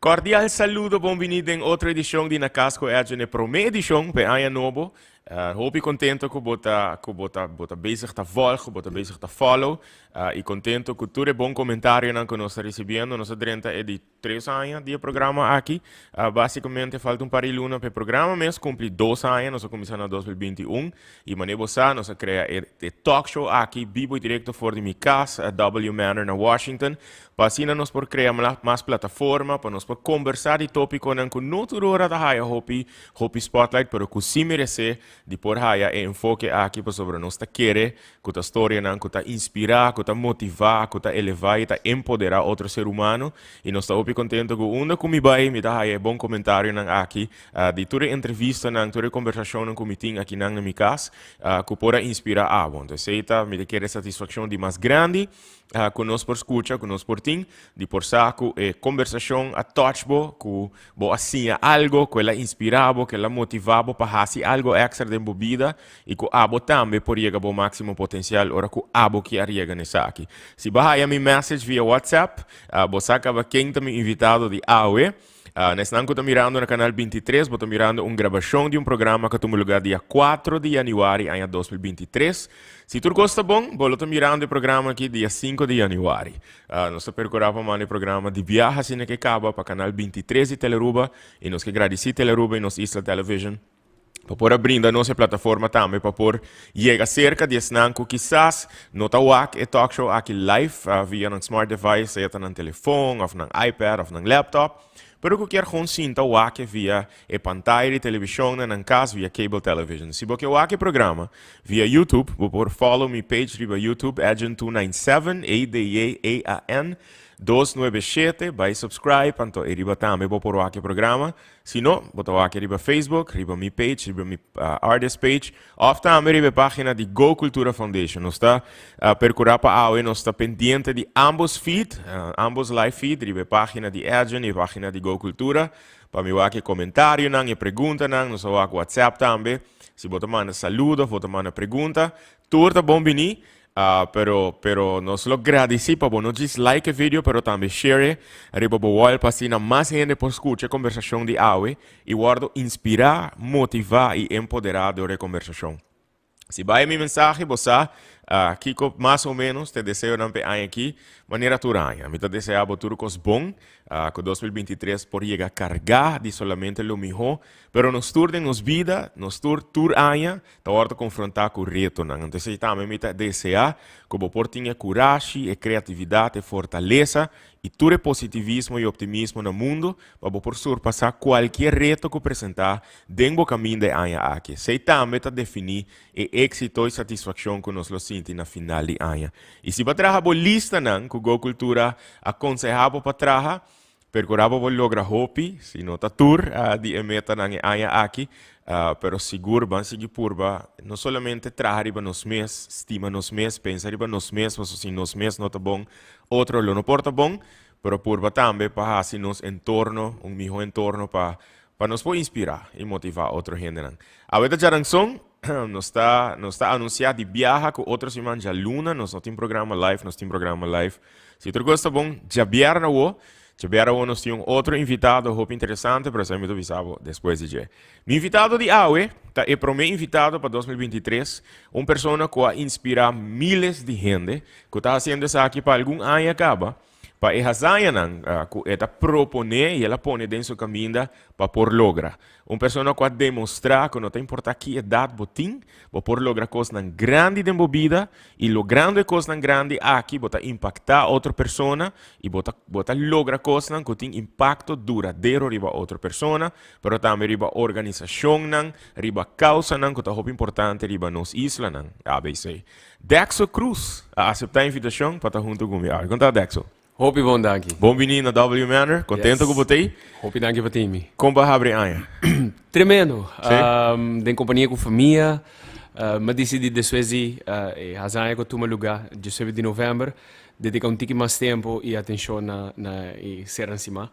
Cordial saludo, bon bini den otro edicion di Na Cas cu Edjean, e prome edicion pa e aña nobo. Hopi contento cu bo ta cu bo ta bo ta bezig ta volg, cu bo ta bezig ta follow y contento cu tur e bon comentarionan cu nos ta ricibiendo. Nos a drenta e di tres aña di e programa aki. Basicamente falta un par di luna pa e programa mes cumpli 2 aña. Nos a cuminsa na 2021 y manera bo sa, nos a crea e talk show aki bibo y directo for di mi cas, W Manor na Washington, pa asina nos por crea mas plataforma, pa nos por conversa di topiconan cu no tur ora ta haya hopi, hopi spotlight, pero cu si merece di por haya e enfoke aki, pasobra nos ta kere cu ta storianan cu ta inspira, cu ta motiva, cu ta eleva y ta empodera otro ser humano. Y nos ta hopi contento cu unda cu mi bay, mi ta haya e bon comentarionan aki, di tur e entrevistanan, tur e conversacionnan cu mi tin akinan na mi cas, cu por a inspira abo. Entonces, esey ta, mi ta kere, satisfaccion di mas grandi cu nos por scucha, cu nos por tin, di por sa cu e conversacion a touch bo, cu bo a siña algo, cu el a inspira bo, cu el a motiva bo pa haci algo extra den bo bida y cu abo tambe por yega bo maximo potencial ora cu abo kier yega na esaki. Si bo haya mi message via WhatsApp, bo sa caba ken ta mi invitado di awe. Na esnan cu ta mirando na Canal 23, bo ta mirando un grabacion di un programa cu a tuma lugar dia 4 di januari aña 2023. Si tur cos ta bon, bo lo ta mirando e programa aki dia 5 di januari. Nos ta percura pa manda e programa di biaha asina cu e caba pa Canal 23 di Telearuba y nos ke gradici Telearuba y nos Isla Television pa por a brinda nos e plataforma tambe pa por yega cerca di esnan cu kisas no ta wak e talk show aki live via nan smart device, sea ta nan telefon of nan iPad of nan laptop, pero cu kier gewoon sinta wak via e pantaya di television na nan cas via cable television. Si bo ke wak e programa via YouTube, bo por follow mi page riba YouTube, Edjean 297, E D J E A N 297, bay subscribe, anto e riba tambe bo por wak e programa. Si no, bo ta wak riba Facebook, riba mi page, riba mi artist page, of tambe riba e pagina di Go Cultura Foundation. Nos ta percura pa awe, nos ta pendiente di ambos feed, ambos live feed, riba e pagina di Edjean y e pagina di Go Cultura, pa mi wak e comentarionan, e preguntanan. Nos ta wak WhatsApp tambe. Si bo ta manda saludo of bo ta manda pregunta, tur ta bon bini. Pero nos lo gradici pa bo no djis like e video, pero tambe share e riba bo wall pa asina mas hende por scucha e conversacion di awe y wordo inspira, motiva y empodera door e conversacion. Si bay mi mensahe, bo sa kico mas o menos te deseonan p'e aña aki. Manera tur aña, mi ta desea bo tur cos bon, cu 2023 por yega carga di solamente lo miho, pero nos tur den nos bida, nos tur tur aña ta wòrdu konfrontá ku retonan. Anto esei tambe mi ta deseá ku bo por tin e kurashi, e kreatividat, e fortalesa i tur e positivismo i optimismo na mundu pa bo por surpasá kualkier reto ku presentá den bo kaminda e aña aki. Esei tambe ta definí e éksito i satisfakshon ku nos lo sinti na final di aña. I si bo a traha bo listanan ku Go Cultura a konsehá bo pa traha, percura bo por logra hopi, si no ta tur, di e metanan e aña aki, pero sigur ban sigui purba no solamente traha riba nos mes, stima nos mes, pensa riba nos mes, pasobra si nos mes no ta bon, otro lo no por ta bon, pero purba tambe pa haci nos entorno un miho entorno pa pa nos por inspira y motiva otro hendenan. Awe ta djaranson, nos ta anuncia di biaha cu otro siman djaluna nos no tin programa live, nos tin programa live, si tur cos ta bon, djabierna awo. Djabierna awo nos tin un otro invitado hopi interesante, pero esaki mi ta bisa bo despues di dje. Mi invitado di awe ta e prome invitado pa 2023, un persona cu a inspira miles di hende, cu ta haciendo esaki pa algun aña caba, pa e hazañanan cu e ta propone y el a pone den su caminda pa por logra. Un persona cu a demostra cu no ta importa ki edad bo tin, bo por logra cosnan grandi den bo bida y logrando e cosnan grandi aki bo ta impacta otro persona y bo ta logra cosnan cu tin impacto duradero riba otro persona, pero tambe riba organisacionnan, riba causanan cu ta hopi importante riba nos islanan ABC. Dexo Cruz a acepta e invitacion pa ta hunto cu mi. Con ta, Dexo? Hopi bon, danki. Bon bini na W Manor. Contento cu bo t'ey? Hopi danki pa tin mi. Con bo a habri aña? Tremendo. Si? Den compania cu famia. Mi a dicidi despues di e hazaña cu a tuma lugar 19 di november, dedica un tiki mas tempo y atencion na e ser encima.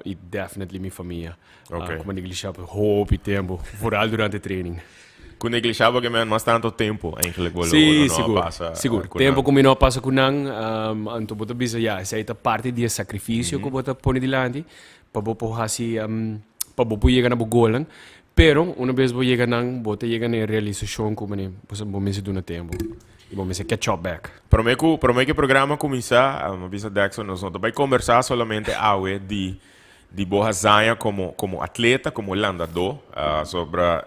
Y definitely mi famia. Cu mi a neglicia pa hopi tempo, vooral durante training. Ku neglishá bo ke men mas tantu tempu eigenlijk bo lo Sí, no a sigur, pasa sigur. ku Tempu nan. ku mi no a pasa ku nan, anto bo ta bisa ya, esei ta parti di e sakrifisio ku bo ta pone dilanti pa bo por hasi, pa bo por yega na bo golnan. Pero una bes bo yega nan, bo ta yega na e realisashon ku mane bo sa bo mester duna tempu i bo mester catch up bek. Promé ku promé ku e programa kuminsá, mi a bisa Dexter nos no ta bai kombersá solamente awe di di bo hazaña komo komo atleta, komo landadó, sobra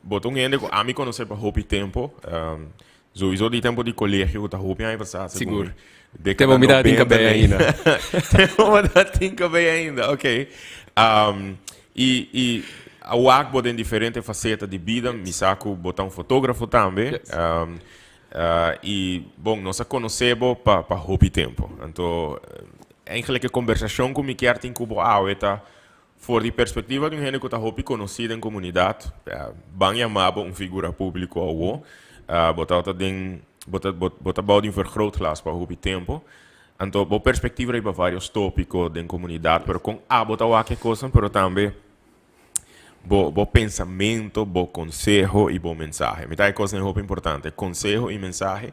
bo ta un hende ku ami konosé pa hopi tempu, souiso di tempu di kolegio ku ta hopi aña pasá segun Sigur. mi, Tempu dékada mi tabata tin nobenta kabei ainda. Tempu bo tabata tin kabei ainda, ok. I i a wak bo den diferente faseta di bida, mi sa ku bo ta un fotógrafo tambe, i bon nos a konosé bo pa pa hopi tempu. Anto Eigenlijk e kombersashon ku mi kier tin ku bo awe ta for di perspektiva di un hende ku ta hopi konosí den komunidat, ban yama bo un figura públiko awo, bo tabata den, bo ta bo ta bou di un vergrootglas pa hopi tempu, anto bo perspektiva riba vários tópiko den komunidat, pero kon abo ta wak e kosnan, pero tambe bo bo pensamento, bo konseho i bo mensahe. Mi ta e kosnan hopi importante, konseho i mensahe,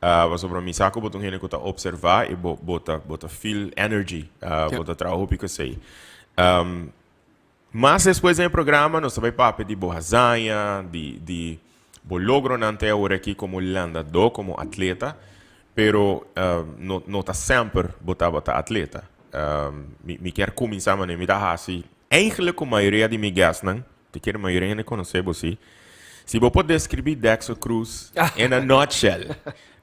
pasobra mi sa ku bo ta un hende ku ta opservá i bo bo ta bo ta feel energy, bo ta traha hopi ku esei. Mas despues den e programa nos ta bai papia di bo hazaña, di di bo logronan te awor aki komo landadó, komo atleta, pero no no ta semper bo tabata atleta. Mi mi kier kuminsá manera mi ta hasi Eigenlijk ku mayoria di mi guestnan, te kere mayoria hende konosé bo si, si bo por deskribí Dexter Cruz in a nutshell,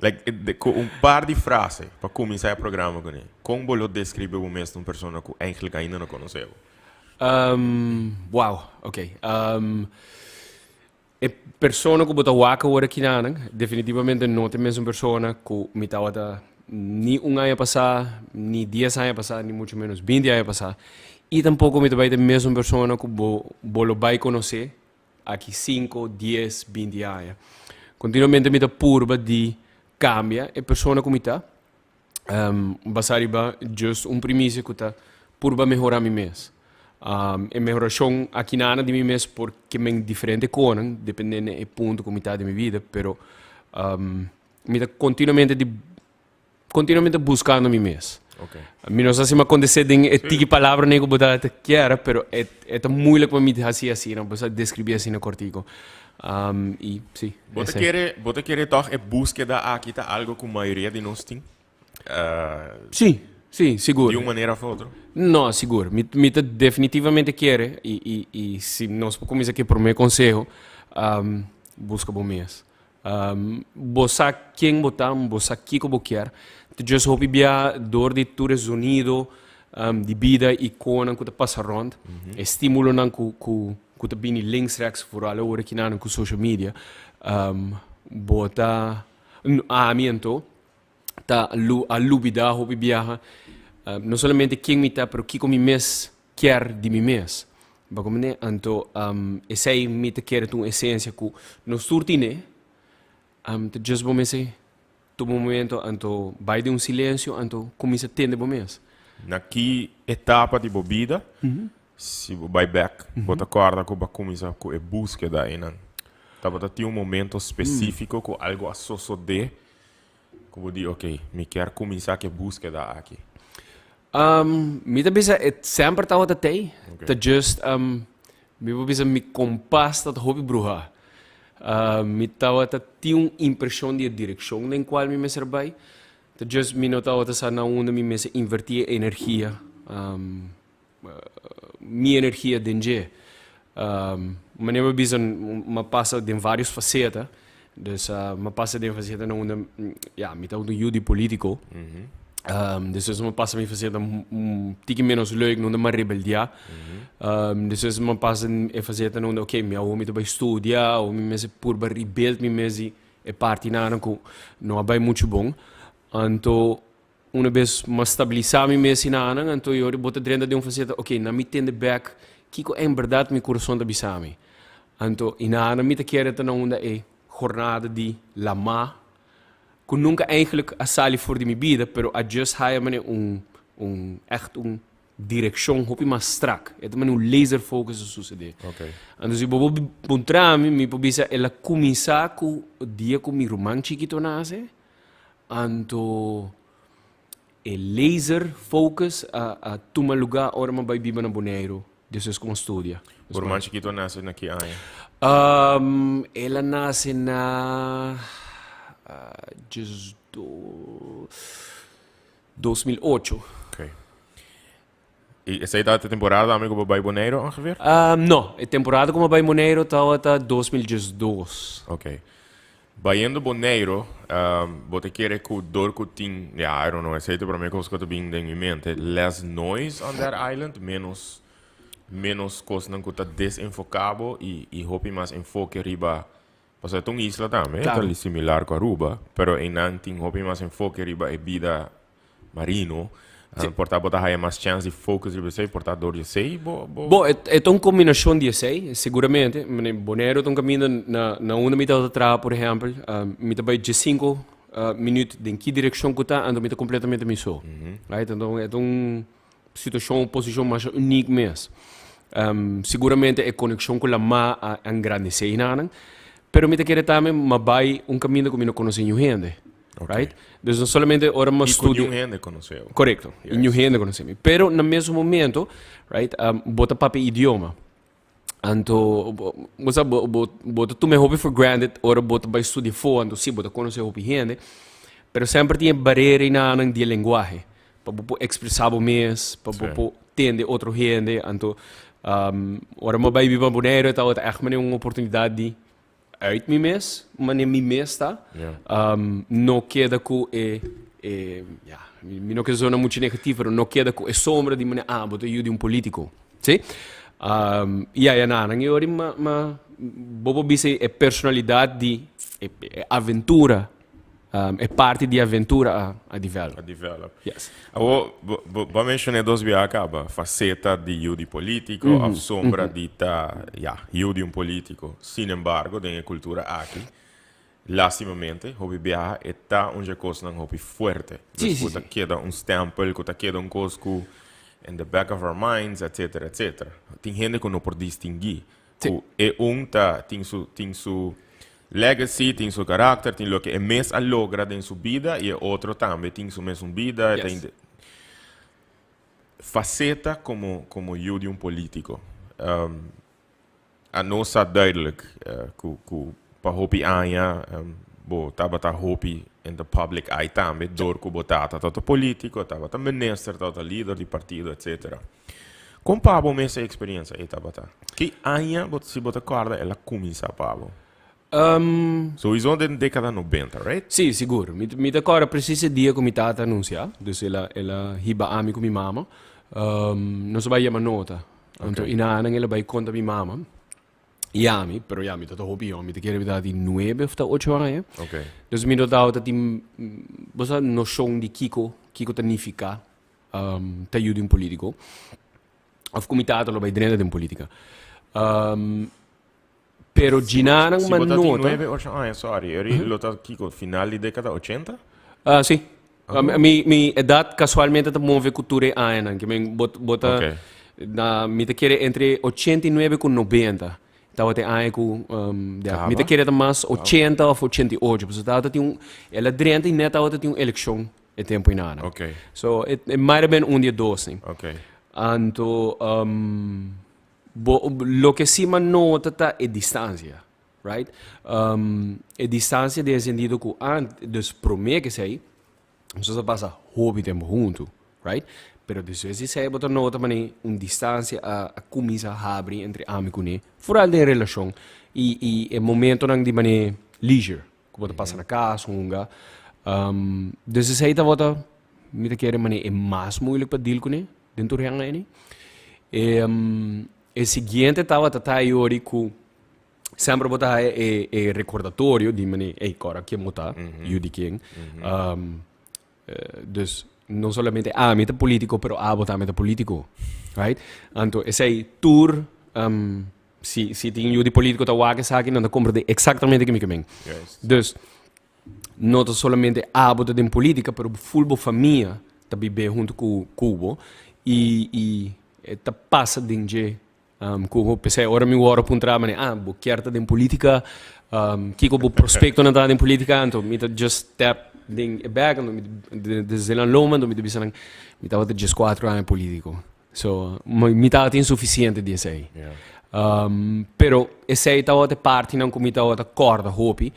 like ku un par di frase pa kuminsá e programa kuné, kon bo lo deskribí bo mes na un persona ku eigenlijk ainda no konosé bo? Wow, ok. E persona ku bo ta wak awor akinanan definitivamente no ta e mesun persona ku mi tabata ni un aña pasá, ni dies aña pasá, ni mucho menos binti aña pasá. I tampoko mi ta bai ta e mesun persona ku bo bo lo bai konosé aki sinku, dies, binti aña. Kontinuamente mi ta purba di kambia e persona ku mi ta, Basá riba just un primisia ku ta purba mehorá mi mes. E mehorashon akinana di mi mes por ke men diferente konan, depende na e punto ku mi ta den mi bida, pero mi ta kontinuamente di kontinuamente buskando mi mes. Mi no sa si mi a kontest'é den e tiki palabranan ku bo ta kier, pero e ta moeilijk pa mi hasi asina, bo sa deskribí asina kortiko. I si, Bo ta esei. kere, bo ta kere tòg e búskeda aki ta algo ku mayoria di nos tin? Sí, sí, sigur. Di un manera òf otro? No, sigur. Mi, mi ta definitivamente kere i, i, i si nos por kuminsá ku e promé konseho, buska bo mes. Bo sa ken bo ta, bo sa kiko bo kier. Ta just hopi bia dor di tur e zonido di bida i konan ku ta pasa rònt, e stimulonan ku ku ku ta bini links rèks vooral awor akinan ku social media, bo ta, ami anto, ta a lubida hopi biaha no solamente ken mi ta pero kiko mi mes kier di mi mes. Bo comprende? Anto esei mi ta kere ta un esencia cu nos tur tine, ta just bo mester tuma un momento anto bai den un silencio anto cuminsa tende bo mes. Na ki etapa di bo bida, si bo bai bek, bo ta corda cu bo a cuminsa cu e buskeda einan? Tabata tin un momento specifico cu algo a sosode cu bo di, ok, mi kier cuminsa cu e buskeda aki? Mi ta bisa e semper tabata tei, ta just mi por bisa mi kompas ta hopi bruhá. Mi tabata tin un impreshon di e direkshon den kual mi mester bai, ta just mi no tabata sa na unda mi mester invertí e energia, mi energia den dje. Manera mi a bisa mi a pasa den varios faseta, dus mi a pasa den faseta na unda ya mi tabata un yu di politico, despues mi a pasa mi faseta un tiki menos leuk na unda mi a rebeldia, despues mi a pasa e faseta na unda ok mi awor mi ta bai studia, awor mi mester purba rebuild mi mes di e partinan ku no a bai muchu bon, anto Una bes m'a stabilisá mi mes hinanan, anto e ora bo ta drenta den un faseta, ok, na mi tende bèk kiko en bèrdat mi kurason ta bisa mi. Anto hinanan mi ta kere ta na unda e jornada di lamá, ku nunka eigentlik a sali for di mi bida, pero a just haya manera un, un, ègt un. direkshon hopi mas strak. E ta manera un laser focus a susedé. Anto si bo por puntra mi, mi por bisa el a kuminsá ku dia ku mi ruman chikito nase, anto e laser focus a a tuma lugá ora mi a bai biba na Boneiru despues ku mi a studia. Bo ruman chikito a nase na ki aña? El a nase na djesdo 2008. Ok. I esei tabata e temporada tambe ku bo bai Boneiru ongeveer? No, e temporada ku mi a bai Boneiru tabata 2012. Ok. Bayendo Boneiru, bo ta kere ku dor ku tin, ya, I don't know, esei ta prome kos ku ta bin den mi mente, less noise on that island, menos, menos kosnan ku ta desenfoká bo i, i hopi mas enfoke riba Pasobra e ta un isla tambe, ta similar ku Aruba, pero einan tin hopi mas enfoke riba e bida marino. Por ta bo ta haya mas chèns di focus riba esei, por ta dor di esei bo bo. Bo, e ta un kombinashon di esei, seguramente. Boneiru ta un kaminda na na unda mi tabata traha, por ehèmpel, mi ta bai diesinku minüt den ki direkshon ku ta, anto mi ta kompletamente mi so. Right? Anto e ta un Situashon, posishon masha unik mes. Siguramente e konekshon ku lamá a engrandesé hinanan, pero mi ta kere tambe m'a bai un kaminda ku mi no konosé niun hende, right? Dus no solamente ora m'a I ku studia. niun hende konosé bo. Korekto, i niun hende konosé mi. Pero na mesun momento, right, bo ta papia idioma. Anto bo sa bo bo bo ta tuma e hopi for granted ora bo ta bai studia afó, anto si bo ta konosé hopi hende, pero semper tin e barera enanan di e lenguahe, pa bo por ekspresá bo mes, pa bo por tende otro hende, anto ora mi a bai biba Boneiru e tabata ègt manera un oportunidat di uit mi mes, manera mi mes ta, no keda ku e e ya mi no ke zona muchu negativo pero no keda ku e sombra di manera ah bo ta yu di un politico, si. Ya ya nan e ora ma ma bo por bisa e personalidad di e aventura E parti di aventura a a develop. A develop. Yes. Awor, bo, bo, bo a mencioné dos biaha caba, faceta di yu di politico of sombra di ta, ya, yu di un politico. Sin embargo, den e cultura aki, lastimamente, hopi biaha e ta un dje cosnan hopi fuerte. Sí, Dus sí, cu ta sí. keda un stempel, cu ta keda un cos cu in the back of our minds, etcetera, etcetera. Tin hende cu no por distingui Ku e un ta tin su tin su legacy, tin su karakter, tin loke e mes a logra den su bida i e otro tambe tin su mesun bida. E ta Faceta komo komo yu di un politico. A nos sa duidelijk ku ku pa hopi aña bo tabata hopi in the public eye tambe dor ku bo tata tabata politico, tabata minister, tabata lider di partido etcetera. Kon pa bo mes e experiencia ei tabata? Ki aña bo, si bo ta corda, el a cuminsa pa bo? Souiso den decada nobenta, right? Sí, sigur. Mi, mi ta corda precies e dia cu mi tata a anuncia. Dus el a, el a hiba ami cu mi mama. Nos a bai yama nota. Anto i na anan el a bai conta mi mama i ami, pero ya mi ta ta hopi yong. Mi ta kere mi ta di nuebe of ta ocho aña. Dus mi no tabata tin, bo sa, nocion di kico, kico ta nifica ta yu di un politico of cu mi tata lo bay drenta den politica. Pero djinanan Si bo ta tin manota. nuebe, ocho aña, sorry, eri lo ta kiko, final di decada ochenta? Ah, si. Mi, mi edad casualmente ta move cu tur e añanan. Ke men bo, bo ta, na, mi ta kere entre 89 cu 90. Tabata e aña cu, mi ta kere ta mas 80 of 88. Pasobra tabata tin un, el a drenta y net tabata tin un eleccion. E tempo inana. Ok. So, e, e might have been un di e dos ni. Ok. Anto, bo, loke si m'a nota ta e distancia, right? E distancia den e sentido cu ant, dus prome cu esey, nos a pasa hopi tempo hunto, right? Pero despues di esey bo ta nota manera un distancia a, a cuminsa habri entre ami cu ne, vooral den relacion y, y e momentonan di manera leisure. Ku bo ta pasa na kas, hunga. Dus esei tabata, mi ta kere manera e mas moeilijk pa deal kuné den tur hende aini. E, e siguiente tabata ta e ori ku semper bo ta haya e, e recordatorio di manera, ey, kòrda ken bo ta, yu di ken. Dus no solamente ami ta politico, pero abo tambe ta politico. Right? Anto esei tur si si tin yu di politico ta wak esaki nan ta comprende exactamente ke mi ke men. Dus no ta solamente abo ta den politica, pero full bo famia ta bibe hunto ku ku bo. Y y e ta pasa den dje cu hopi. P'esei ora mi wòrdu puntra manera, ah, bo kier ta den politica? Kiko bo prospectonan ta den politica? Anto mi ta just step den e bek, anto mi desde nan loma, anto mi ta bisa nan, mi tabata dieskuatro aña politico. So, mi tabatin suficiente di esei. Pero esei tabata e partinan ku mi tabata kòrda hopi.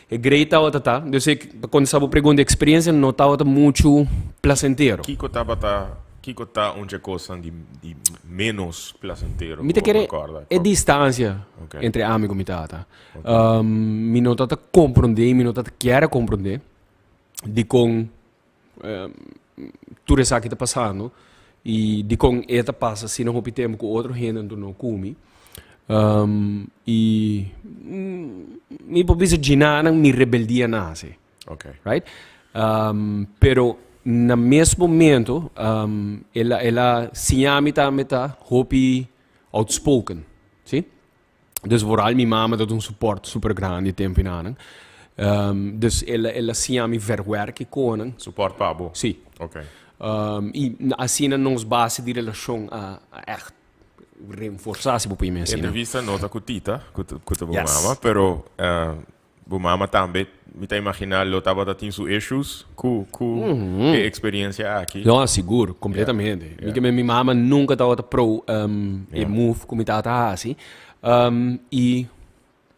E grei tabata ta, dus ik, pa kontestá bo pregunta, e eksperiencia no tabata muchu plasentero. Kiko tabata, kiko ta un dje kosnan di di ménos plasentero Mi ku ta bo kere por kòrda? e distansia entre ami ku mi tata. Mi no tabata komprondé i mi no tabata kier a komprondé dikon Tur esaki ta pasando y dikon e ta pasa asina hopi tempo ku otro hende anto no ku mi. Y mi por bisa djinanan mi rebeldia nase. Right? Pero na mes momento el a el a siña mi tambe ta hopi outspoken, si. Dus vooral mi mama ta un support super grandi tempo inanan. Dus el el a siña mi verwerk e konan. Support pa bo? Si. Ok. I asina nos base di relashon a a echt renforsá, si bo por yama asina. Entrevista no ta ku Tita, ku ku ta bo mama, pero Bo mama tambe, mi ta imaginá, lo tabata tin su issues ku ku e experiencia aki. No, sigur, completamente. Mi ke mi mama nunca tabata pro e move ku mi tata hasi. I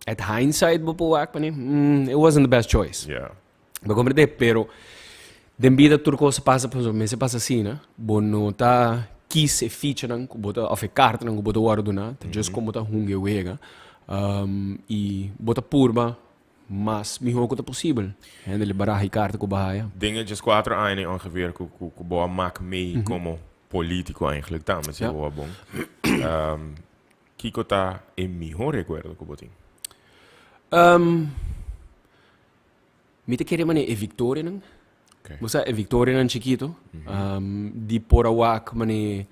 at hindsight bo por wak manera, it wasn't the best choice. Bo comprende? Pero den bida tur cos a pasa pasobra mester pasa asina. Bo no ta kies e fichanan cu bo ta of e cartanan cu bo ta worde duna, ta just con bo ta hunga e wega. Y bo ta purba mas miho cu ta posibel. Hende baraha e carta cu bo haya. Den e diescuatro aña ongeveer cu cu bo a mak mee como politico eigenlijk tambe, si bo a bon. Kico ta e miho recuerdo cu bo tin? Mi ta kere manera e victorianan. Bo sa e victorianan chikito di por a wak manera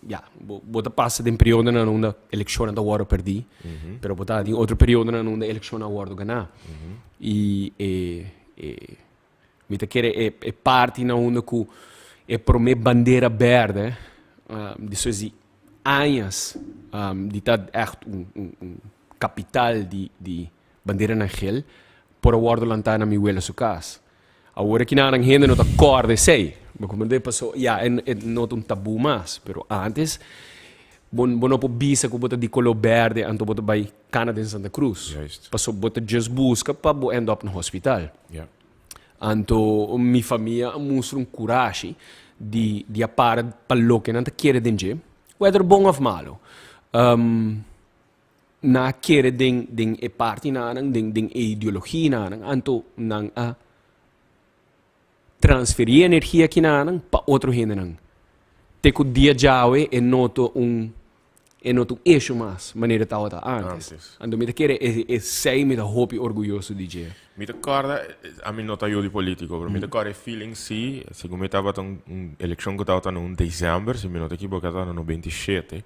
ya bo ta pasa den periodonan unda eleccionnan ta wordo perdi pero bo ta den otro periodonan unda eleccionnan a wordo gana y e e mi ta kere e e partinan unda cu e prome bandera berde despues di añas di ta echt un un capital di di Banderanan gel por a wòrdu lantá na mi wela su kas. Awor aki nan hende no ta kòrda esei. Bo komprendé? Paso ya e e no ta un tabú mas, pero ántes bo bo no por bisa ku bo ta di koló bèrdè anto bo ta bai kana den Santa Cruz. Juist. Paso bo ta djis buska pa bo end up na hospital. Ja. Anto mi famia a mustra un kurashi di di a para pa loke nan ta kere den dje, whether bon òf malu. Nan a kere den den e partinanan, den den e ideologianan, anto nan a transferí e energia akinanan pa otro hendenan. Te ku dia djawe e no ta un e no ta un issue mas manera e tabata antes. Antes. Anto mi ta kere e esei mi ta hopi orguyoso di dje. Mi ta kòrda, ami no ta yu di polítiko, pero mi ta kòrda e feeling si, segun mi tabata un un elekshon ku tabata na un desèmber, si mi no ta ekiboká tabata na 97.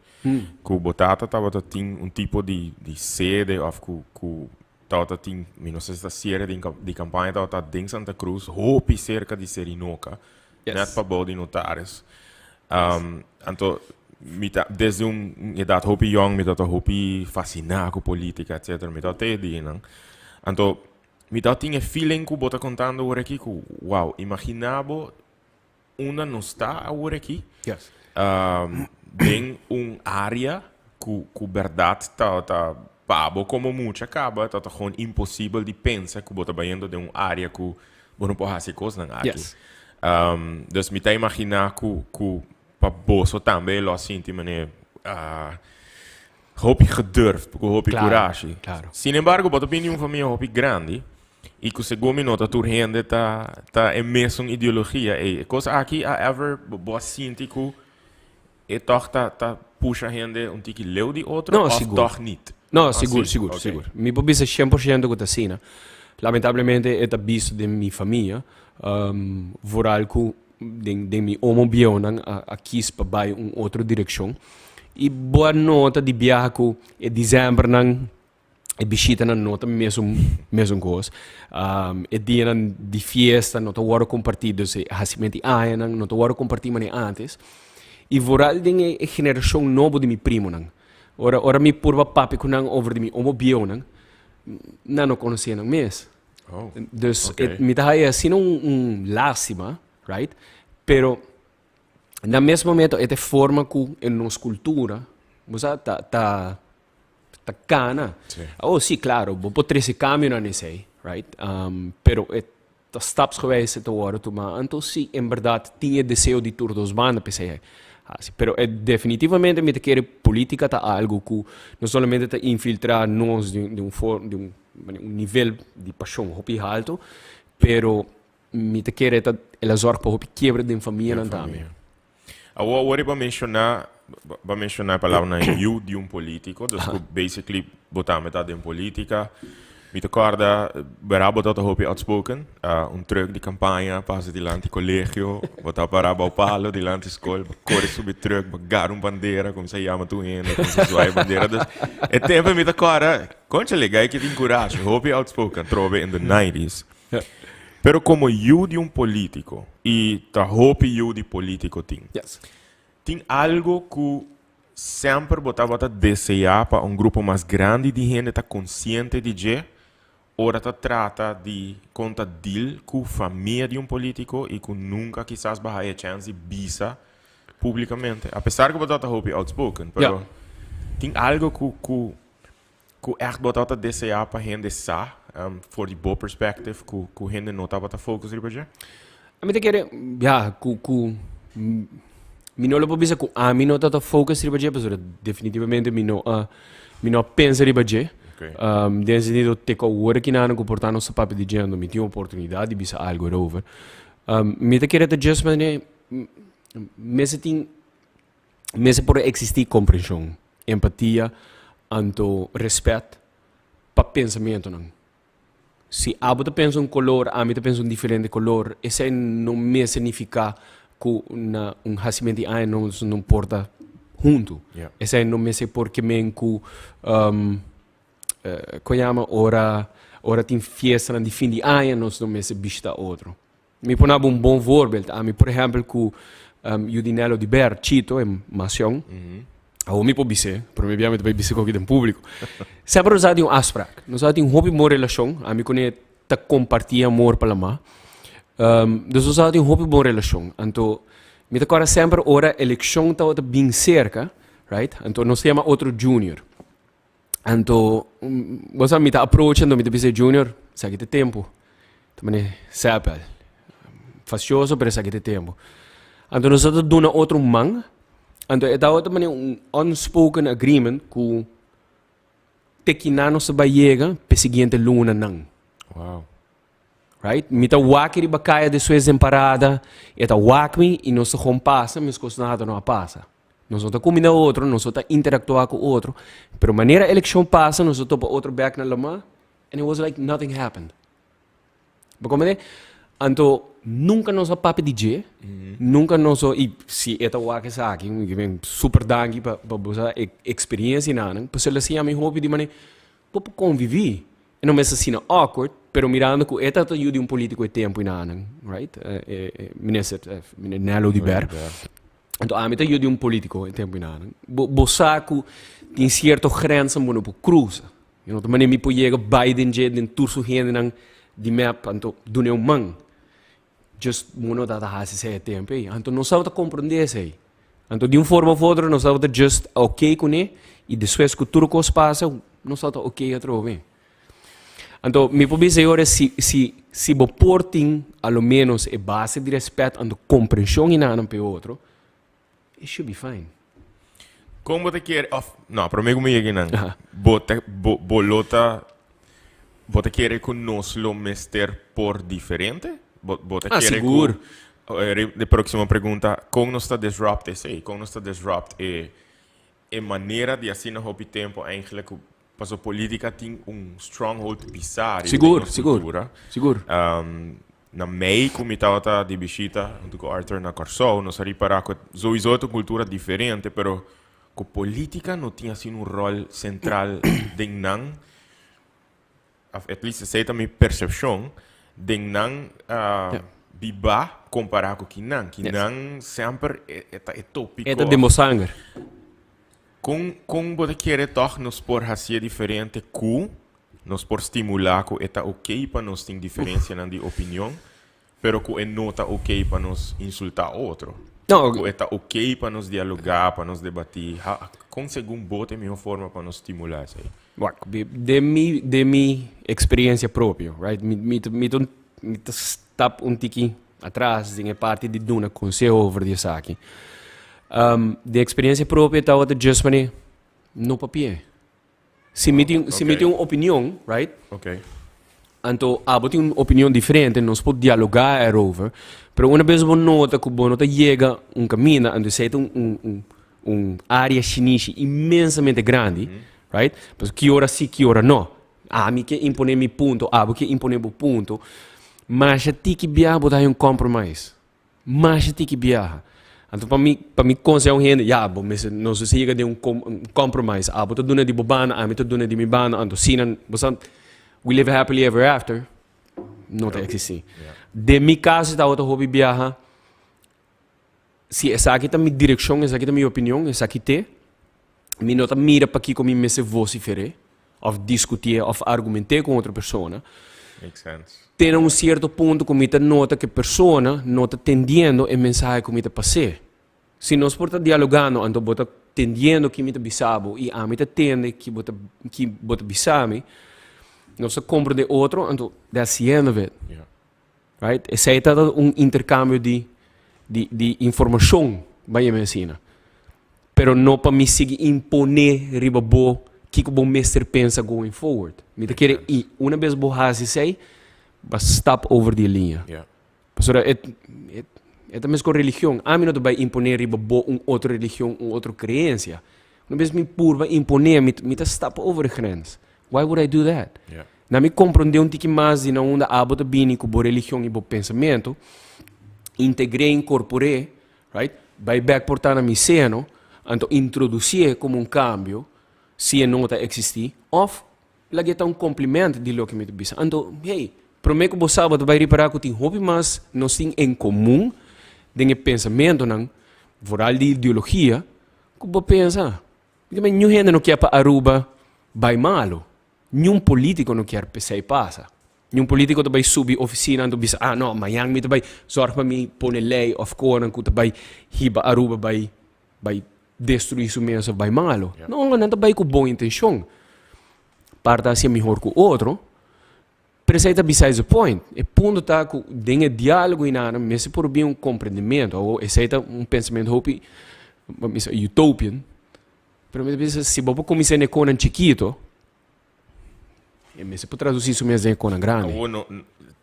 Ku bo tata tabata tin un tipo di di sede òf ku ku tabata tin, mi no sa si ta siere di di kampaña tabata den Santa Cruz, hopi serka di Serinoka, nèt pabou di Notaris. Anto mi ta desde un edat hopi yòn mi tabata hopi fasiná ku polítika etcetera, mi tabata e dianan. Anto mi tabata tin e feeling ku bo ta kontando awor aki ku wow, imaginá bo Unda nos ta awor aki? Yes. Den un área ku ku bèrdat ta ta pa bo komo mucha kaba ta ta gewoon imposibel di pensa ku bo ta bayendo den un área ku bo no por hasi e kosnan aki. Yes. Dus mi ta imaginá ku ku pa boso tambe lo a sinti manera hopi gedurfd, ku hopi Claro, kurashi. claro. Sin embargo bo ta bini di un famia hopi grandi. I ku segun mi nota tur hende ta ta e mesun ideologia ei. E kos aki a ever bo a sinti ku e tòg ta ta pusha hende un tiki leu di otro No, òf sigur. tòg nit? No, Ah, sigur, si? sigur, Ok. sigur. Mi por bisa 100% ku ta asina. Lamentablemente e ta bisto den mi famia, vooral ku den den mi omo bieunan a a kis pa bai un otro direkshon. I bo a nota di biaha ku e decembernan. E bishitanan no ta mesun mesun kos. E dianan di fiesta no ta wòrdu kompartí, dus e hasimentu di añanan no ta wòrdu kompartí manera ántes. I vooral den e generashon nobo di mi primonan. Ora ora mi purba papia ku nan over di mi omo bieunan, nan no konosé nan mes. Oh, Dus okay. mi ta haya asina un un lástima, right? Pero na mes momento e ta e forma ku e nos kultura, bo sa, ta ta ta cana. Sí. Oh, sí, claro, bo por trece cambionan esey, right? Pero e ta stapsgewijs ta wordo tuma. Anto sí, en berdad tin e deseo di tur dos banda p'esey haci. Pero e definitivamente mi ta kere politica ta algo cu no solamente ta infiltra nos di di un for di un un nivel di pasion hopi halto, pero mi ta kere ta el a zorg pa hopi kiebra den famianan tambe. Awor, awor riba menciona, ba menciona e palabranan yu di un politico, dus cu basically bo tambe ta den politica. Mi ta corda, bera bo tabata hopi outspoken, un truck di campaña pasa dilanti colegio, bo ta para bao palo dilanti school, bo core subi truck, bo gara un bandera, cuminsa yama tur hende, cuminsa zwaai bandera. Dus e tempo mi ta corda, conchale, guy ki tin curashi, hopi outspoken, trobe in the nineties. Pero como yu di un politico, y ta hopi yu di politico tin, tin algo cu semper bo tabata desea pa un grupo mas grandi di hende ta consciente di dje ora ta trata di con ta deal cu famia di un politico y cu nunca kisas bo haya chance di bisa publicamente? A pesar cu bo tabata hopi outspoken, pero tin algo cu cu Ku ègt bo tabata deseá pa hende sa, for di bo perspective, ku ku hende no tabata focus riba dje? Ami ta kere, ya, ku ku mi no lo por bisa ku ami no tabata focus riba dje, pasobra definitivamente mi no a mi no a pensa riba dje. Den sentido te ku awor aki nan ku por ta nos ta papia di dje, anto mi tin oportunidat di bisa algu erover. Mi ta kere ta just manera mester tin Mester por existi comprension, empatia anto respet pa pensamentonan. Si abo ta pensa un color, ami ta pensa un diferente color, esey no mester nifica cu na un hacimento di aña nos no por ta hunto. Esey no mester por kemen cu, con yama, ora ora tin fiestanan di fin di aña nos no mester bishita otro. Mi por naba un bon voorbeeld. Ami, por ehempel, cu Judinel Odiber, Chito, e masion. Awor mi por bis'é, prome bia mi ta bay bis'é koki den publico. Semper nos a tin un afspraak. Nos a tin un hopi bon relacion. Ami cu ne ta comparti amor pa lama. Dus nos a tin un hopi bon relacion. Anto, mi ta corda semper ora eleccion tabata bin cerca, right? Anto nos ta yama otro Junior. Anto, bo sa mi ta approach anto mi ta bisa Junior, esaki ta e tempo. Ta mane Seppel, fastioso pero esaki ta e tempo. Anto nos ta duna otro man, anto e tabata mane un unspoken agreement ku te kina nos ta bai yega p'e siguiente lunanan. Wow. Right? Mi ta wak riba kaya despues den parada, e ta wak mi i nos ta gewoon pasa meskos nada no a pasa. Nos no ta kuminda otro, nos no ta interaktuá ku otro, pero manera elekshon pasa nos ta topa otro bèk na lama and it was like nothing happened. Bo komprendé? Anto nunka nos a papia di dje, nunka nos a, i si e ta wak esaki, mi ke men super danki pa pa bo sa e eksperiensia nan, pasobra el a siña mi hopi di manera bo por konviví. E no mester asina awkward, pero mirando ku e tabata yu di un politiko e tempu einan, right? E minister, meneer Nel Oduber. Anto ami ta yu di un politiko e tempu einan. Bo bo sa ku tin sierto grenzen bo no por krusa. You know, ta manera mi por yega bai den dje den tur su hendenan di mep, anto dun'e un man. Just bo no tabata hasi esei e tempu ei. Anto nos tabata komprondé esei. Anto di un forma of otro nos tabata just oké kuné i despues ku tur kos pasa nos tabata oké atrobe. Anto mi por bisa e ora si si si bo por tin a lo menos e base di rèspèt anto komprenshon hinanan pa e otro, it should be fine. Kon bo ta kere of no promé ku mi yega einan bo ta bo bo lo ta bo ta kere ku nos lo mester por diferente? Bo bo ta Ah, kere sigur. ku de próksimo pregunta kon nos ta disrupt esei? Kon nos ta disrupt e e manera di asina hopi tempu eigenlijk ku paso politica tin un stronghold pisá riba Sigur, nos sigur, cultura. sigur. Na mei ku mi tabata di bishita huntu ku Arthur na Kòrsou, nos a ripará ku souiso ta un kultura diferente, pero ku politica no tin asina un ròl sentral den nan. of at least esei ta mi percepcion, den nan biba compara cu kinan. Kinan semper e ta e topico. E ta den bo sanger. Con, con bo ta kere toch nos por hacié diferente cu nos por stimula cu e ta ok pa nos tin diferencianan di opinion, pero cu e no ta ok pa nos insulta otro? No. Cu e ta ok pa nos dialoga, pa nos debati. Ha, con segun bo ta e miho forma pa nos stimula esey? Wak, den mi, den mi experiencia propio, right, mi, mi ta, mi ta, mi ta stap un tiki atras den e parti di duna conseho over di esaki. Den experiencia propio tabata just manera no papia. Si mi tin, si mi tin un opinion, right? Anto abo tin un opinion diferente, nos por dialoga erover, pero una bes bo nota ku bo no ta yega un kaminda, anto esei ta un, un, un, un área shinishi inmensamente grandi, right? Pasobra ki ora si, ki ora no. Ami ke imponé mi punto, abo ke imponé bo punto, masha tiki biaha bo ta haña un compromise. Masha tiki biaha. Anto pa mi, pa mi konseha un hende, ya, bo mester, nos mester yega den un com, un compromise. Abo ta duna di bo banda, ami ta duna di mi banda, anto asina, bo sa, we live happily ever after, no ta eksistí. Den mi kaso tabata hopi biaha, si esaki ta mi direkshon, esaki ta mi opinion, esaki t'e, mi no ta mira pakiko mi mester vosifer'é, òf diskutié òf argumenté ku un otro persona. Makes sense. Te na un sierto punto ku mi ta nota ku e persona no ta tendiendo e mensahe ku mi ta pas'é. Si nos por ta dialogando, anto bo ta tendiendo ki mi ta bisa bo i ami ta tende ki bo ta ki bo ta bisa mi, nos ta komprende otro, anto that's the end of it. Yeah. Right? Esei ta un interkambio di di di informashon, bai mi asina. Pero no pa mi sigui imponé riba bo kiko bo mester pensa going forward. Mi ta kere i una bes bo hasi esei, bo a stap over di e liña. Yeah. Pasobra e e e ta meskos religion. Ami no ta bai imponé riba bo un otro religion, un otro kreensia. Una bes mi purba imponé, mi mi ta stap over e grens. Why would I do that? Yeah. Na mi komprondé un tiki mas di na unda abo ta bini ku bo religion i bo pensamentu, integr'é, inkorpor'é, right, bai bèk por ta na mi seno, anto introdusié komo un kambio, si e no ta eksistí, òf lag'é ta un kompliment di loke mi ta bisa. Anto, hey, promé ku bo sa bo ta bai ripará ku tin hopi mas nos tin en komun den e pensamentunan, vooral di ideologia, ku bo pensa. Niun hende no kier pa Aruba bai malu. Niun politico no kier p'esei pasa. Niun politico ta bai subi oficina anto bisa, ah no, mañan mi ta bai zorg pa mi pone ley of konan ku ta bai hiba Aruba bai bai destrui su mes of bai malo. No, nan ta bai ku bon intencion. Par ta hacia mihor ku otro, pero esei ta besides the point. E punto ta ku den e dialogo i nada mester por bin un comprendimento. Awor esei ta un pensamento hopi, utopian. Pero mi ta bisa, si bo por kuminsá den e konan chikito, e mester por tradusí su mes den e konan grandi. Awor no,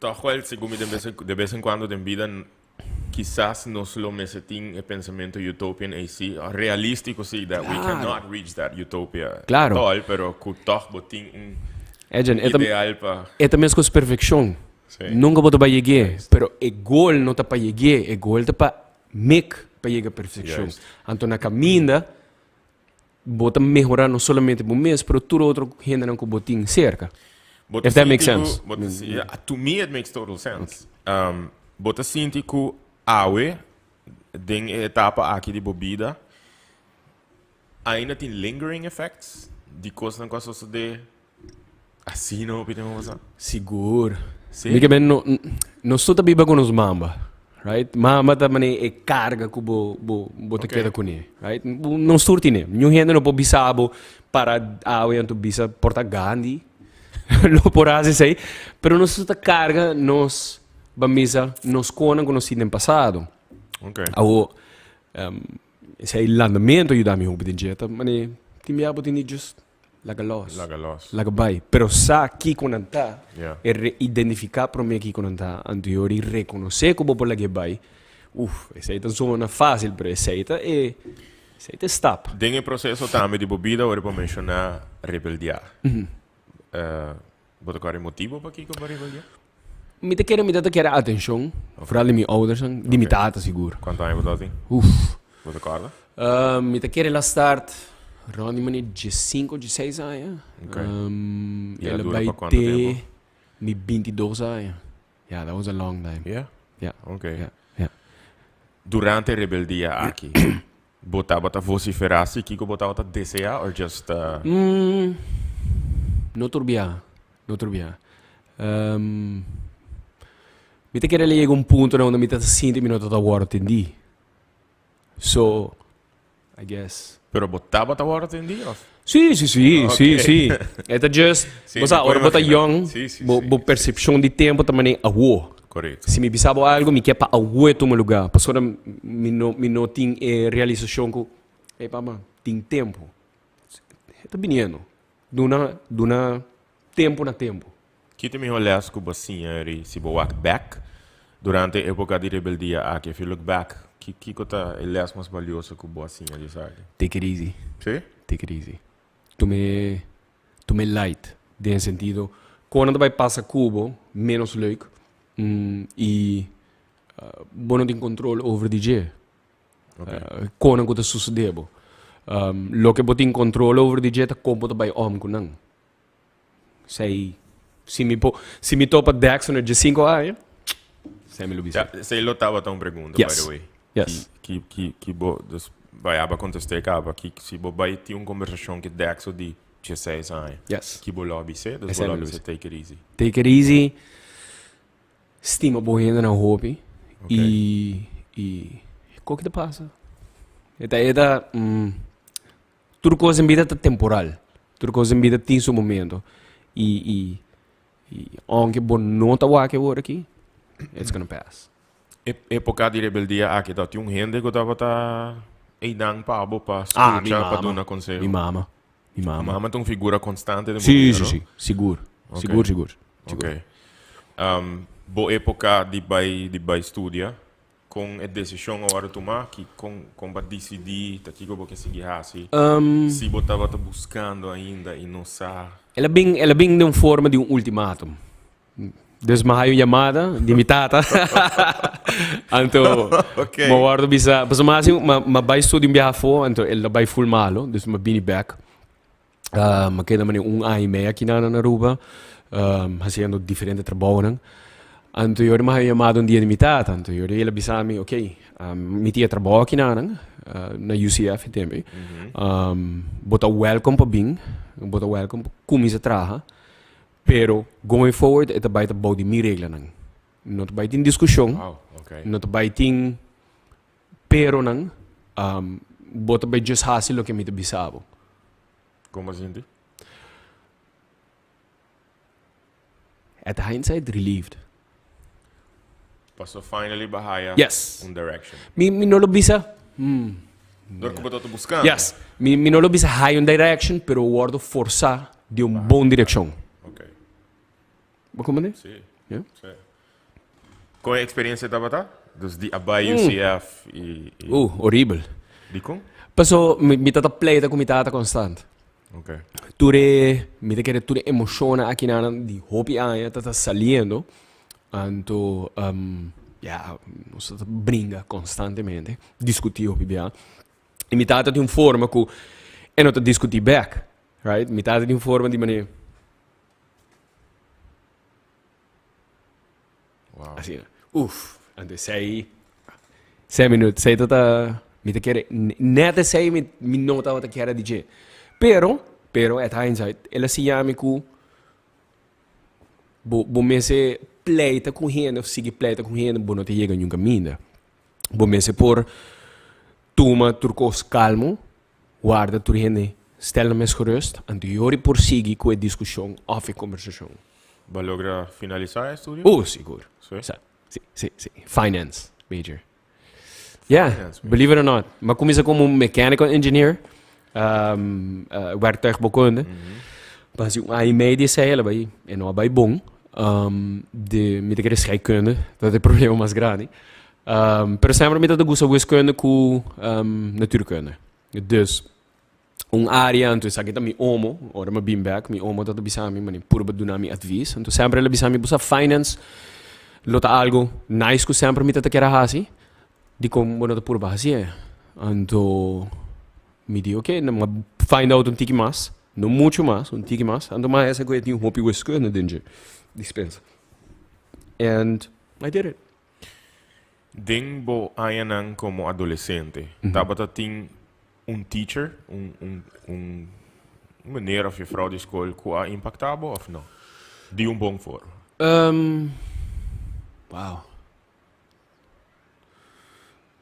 tòg wèl segun mi den bes de bes en kuando den bida kisas nos lo mester tin e pensamentu utopian ei sí, realístiko sí, that we cannot reach that utopia at all, pero ku tòg bo tin un Edjean, e ta, ideal pa. E ta meskos perfekshon. Sí. Nunka bo ta bai yeg'é, pero e gol no ta pa yeg'é, e gol ta pa mek pa yega perfekshon. Anto na kaminda bo ta mehorá no solamente bo mes, pero tur otro hendenan ku bo tin serka. Bo ta If that makes sinti ku, sense. bo ta si, yeah, to me it makes total sense. Bo ta sinti ku awe, den e etapa aki di bo bida, ainda tin lingering effects di kosnan ku a sosodé Asina hopi tempo pasá? Sigur. Sí? Mi ke men no, nos tur ta biba ku nos mamba, right? Mamba ta manera e karga ku bo, bo, bo ta Ok. keda kuné, right? Nos tur tine. Niun hende no por bisa bo para awe anto bisa por ta Gandhi lo por hasi esei. Pero nos tur ta karga nos, ban bisa, nos konan ku nos tin den pasado. Ok. Awo, esei landamento a yuda mi hopi den dje. Ta manera tin bia bo tin di just Laga los. Laga los. Laga bai. Pero sa kiko nan ta. Yeah. E re identifiká promé kiko nan ta. Anto yo di rekonosé ku bo por lag'é bai. Uf, esei ta zona fásil, pero esei ta e, esei ta e stap. Den e proseso tambe di bo bida ora bo menshoná rebeldiá. Bo ta kòrda e motibu pakiko bo a rebeldiá? Mi ta kere mi ta ta kere atenshon, vooral di mi oudersnan, di mi tata sigur. Kuantu aña bo tabatin? Uf. Bo ta kòrda? Mi ta kere la start. Rond di mane diescinco, diesseis aña. Okay. Um, Y a el a dura bai pa cuanto te tempo? mi 22 aña. Yeah, that was a long time. Yeah? Yeah. Okay. Yeah. Durante e rebeldia aki, bo tabata vocifera si kico bo tabata desea or just uh... Mm, no tur bia, no tur bia. Um, mi ta kere yega un punto na unda mi ta sinti mi no ta worde atendi. So, I guess. Pero bo tabata worde atendi of? Si, si, si, si, Ok. si. E ta just, Si, bo sa, mi por ora bo ta imagina. young, Si, si, bo, si. bo percepcion di tempo ta manera awo. Correcto. Si mi bisa bo algo, mi ke pa awo e tuma lugar. Pasobra mi no, mi no tin e realisacion cu, ey papa, tin tempo. E ta biniendo. Duna, duna tempo na tempo. Ki ta e mihó les ku bo siña ri si bo wak bek durante e époka di rebeldia aki? If you look back, ki kiko ta e les mas balioso ku bo a siña di esaki? Take it easy. Sí? Take it easy. Tum'e, tum'e light den e sentido kon nan ta bai pasa ku bo ménos leuk i bo no tin control over di dje. Kon nan ku ta sucede bo. Loke bo tin control over di dje ta kon bo ta bai om ku nan. Sei, si mi po, si mi topa Dexter na diesinco aña, sei mi lo bisa. Ja, sei lo tabata un pregunta, by Yes. the way. Yes. Ki, ki, ki bo, dus, bai aba contesté caba, ki, si bo bai tin un conversacion ki Dexter di dieseis aña, Yes. ki bo lo bis'é? Dus Esei bo mi lo lo bis'é bisa. take it easy. Take it easy, stima bo hendenan hopi, Ok. i, i, ko ki ta pasa? E ta, e ta, Tur kos den bida ta temporal. Tur kos den bida tin su momento. I, i, i aunke bo no ta wak awor aki, it's gonna pass. E epoca di rebeldia aki ta tin un hende cu tabata eynan pa bo pa Ah, mi scucha, pa mama. duna conseho? Mi mama. Mi mama. Mama ta un figura constante den bo Sí, bida, sí, no? sí. Sigur. Ok. Sigur, sigur. Sigur. Ok. Bo epoca di bay, di bay studia, Kon e desishon a wòrdu tumá? Ki kon kon bo a disidí ta kiko bo ke sigui hasi? Si bo tabata buskando ainda i no sa. El a bin el a bin den forma di un ultimatum. Dus mi a haya un yamada di mi tata. Anto Ok. mi a wòrdu bisa, pasobra mi a hasi mi a bai studia un biaha afó, anto el a bai ful malo, dus mi a bini bèk. Mi a keda manera un aña i mei aki na Aruba, hasiendo diferente trabounan. Anto yori mi a haña yamada un dia di mi tata, anto yori el a bisa mi, ok, mi tin e trabou aki nanan, na UCF e tempo ei. Bo ta welcome pa bin, bo ta welcome pa kuminsá traha, pero going forward e ta bai ta bou di mi reglanan. No ta bai tin diskushon, no ta bai tin Peronan, bo ta bai djis hasi loke mi ta bisa bo. Kon bo a sinti? At hindsight, relieved. Paso finally bo a haya Yes. un direction. Mi, mi no lo bisa, hmm. Dor ku bo tabata buskando. Yes. Mi, mi no lo bisa haya un direction, pero wordo forsa di un bon direccion. Ok. Bo comprende? Si. Yeah. Si. Kon e experiencia tabata? Dus di a bai UCF y, y Horibel. Dikon? Paso mi, mi tata pleita ku mi tata konstant. Ok. Tur e, mi ta kere tur e emoshonnan akinan di hopi aña ta ta saliendo. Anto, ya, nos ta bringa konstantemente, diskutí hopi bia. I mi tata tin un forma ku e no ta diskutí bèk, right? Mi tata tin un forma di manera. Wow. Asina. Uf. Anto esei, sei minuut, sei ta, mi ta kere, net esei mi, mi no tabata kere di dje. Pero, pero at hindsight, el a siña mi ku bo, bo mester pleita ku hende of sigui pleita ku hende, bo no ta yega niun kaminda. Bo mester por tuma tur kos kalmo, Warda tur hende stel nan mes gerust, anto yori por sigui ku e diskushon òf e kombersashon. Bo a logra finalisá e estudio? Oh, sigur. Sí? Sa, si, si, si. Finance major. Yeah, Finance major. believe it or not. Mi a kuminsá komo un mechanical engineer, werktuigbouwkunde. Pa hasi un aña i mei di esei, el a bai, e no a bai bon. De, mi ta kere scheikunde, dat ta e problema mas grandi. Pero semper mi ta gusta wiskunde ku natuurkunde. Dus un área, anto esaki ta mi omo, ora mi a bin bek, mi omo ta bisa mi, mane purba duna mi advis. Anto semper el a bisa mi, bo sa finance lo ta algo nice ku semper mi ta ta kier a hasi, dikon bo no ta purba hasié? Anto mi di oke, mi a. find out un tiki mas, no mucho mas, un tiki mas. Anto mas esa ku e tin hopi wiskunde den dje dispensa. And I did it. Den bo añanan komo adolesente, tabata tin un teacher, un un un meneer of juffrouw di skol ku a impaktá bo of no? Di un bon forma. Wow.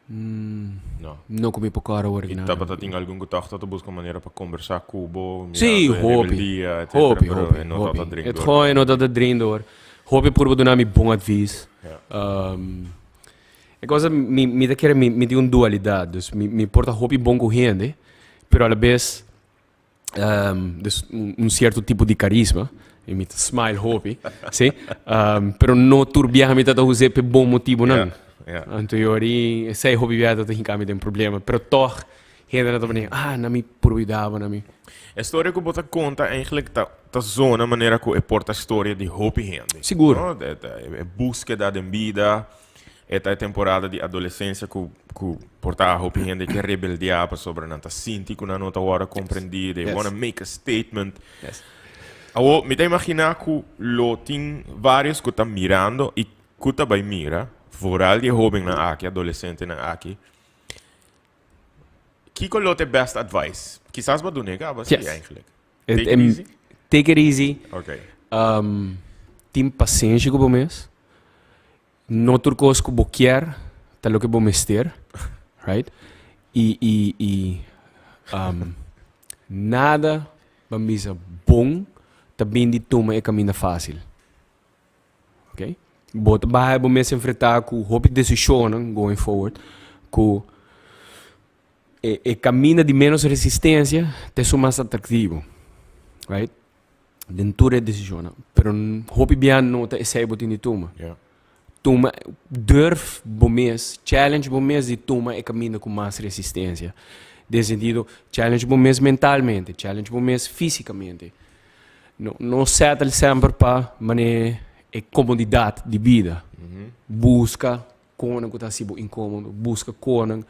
No. No ku mi por kòrda awor I aki nada. tabata tin algun ku tòg ta buska manera pa kombersá ku bo, Sí, mirando e hopi. rebeldia, etcétera, Hopi, pero hopi, e no hopi. tabata drink E door. gewoon e no tabata drink door. Hopi purba duna mi bon advies. Ja. E cosa mi mi ta kere mi mi tin un dualidad, dus mi mi por ta hopi bon ku hende, pero a la bes dus un cierto tipo di carisma, y mi ta smile hopi, si, pero no tur biaha mi ta ta us'é p'e bon motibonan. Anto yo ri esei hopi biaha ta ta hinka mi den problema, pero tog hendenan ta manera, ah, na mi por yuda bo, na mi. E storia ku bo ta konta eigenlijk ta ta zona manera ku e por ta storia di hopi hende. Sigur. No? E búskeda den bida, E ta e temporada di adolesensia ku ku por ta hopi hende ke rebeldiá pasobra nan ta sinti ku nan no ta wòrdu komprendí, they wanna make a statement. Awor mi ta imaginá ku lo tin vários ku ta mirando i ku ta bai mira, vooral di e hóbennan aki, adolesentenan aki. Kiko lo ta e best advice? Kisas bo a dun'é kaba si eigenlijk. Take it easy? Take it easy. Okay. Tin pasenshi ku bo mes. No tur kos ku bo kier ta loke bo mester, right? I i i nada ban bisa bon ta bin di tuma e kaminda fásil. Ok? Bo ta baha bo mes enfrentá ku hopi desishonnan going forward ku e e kaminda di ménos resistensia ta esun mas atraktivo, right? Den tur e desishonnan. Pero hopi bia no ta esei bo tin di tuma. Tuma, durf bo mes, challenge bo mes di tuma e kaminda ku mas resistensia. Den sentido, challenge bo mes mentalmente, challenge bo mes físikamente. No, no settle semper pa manera e komodidat di bida. Buska konan ku ta hasi bo inkomodo, buska konan.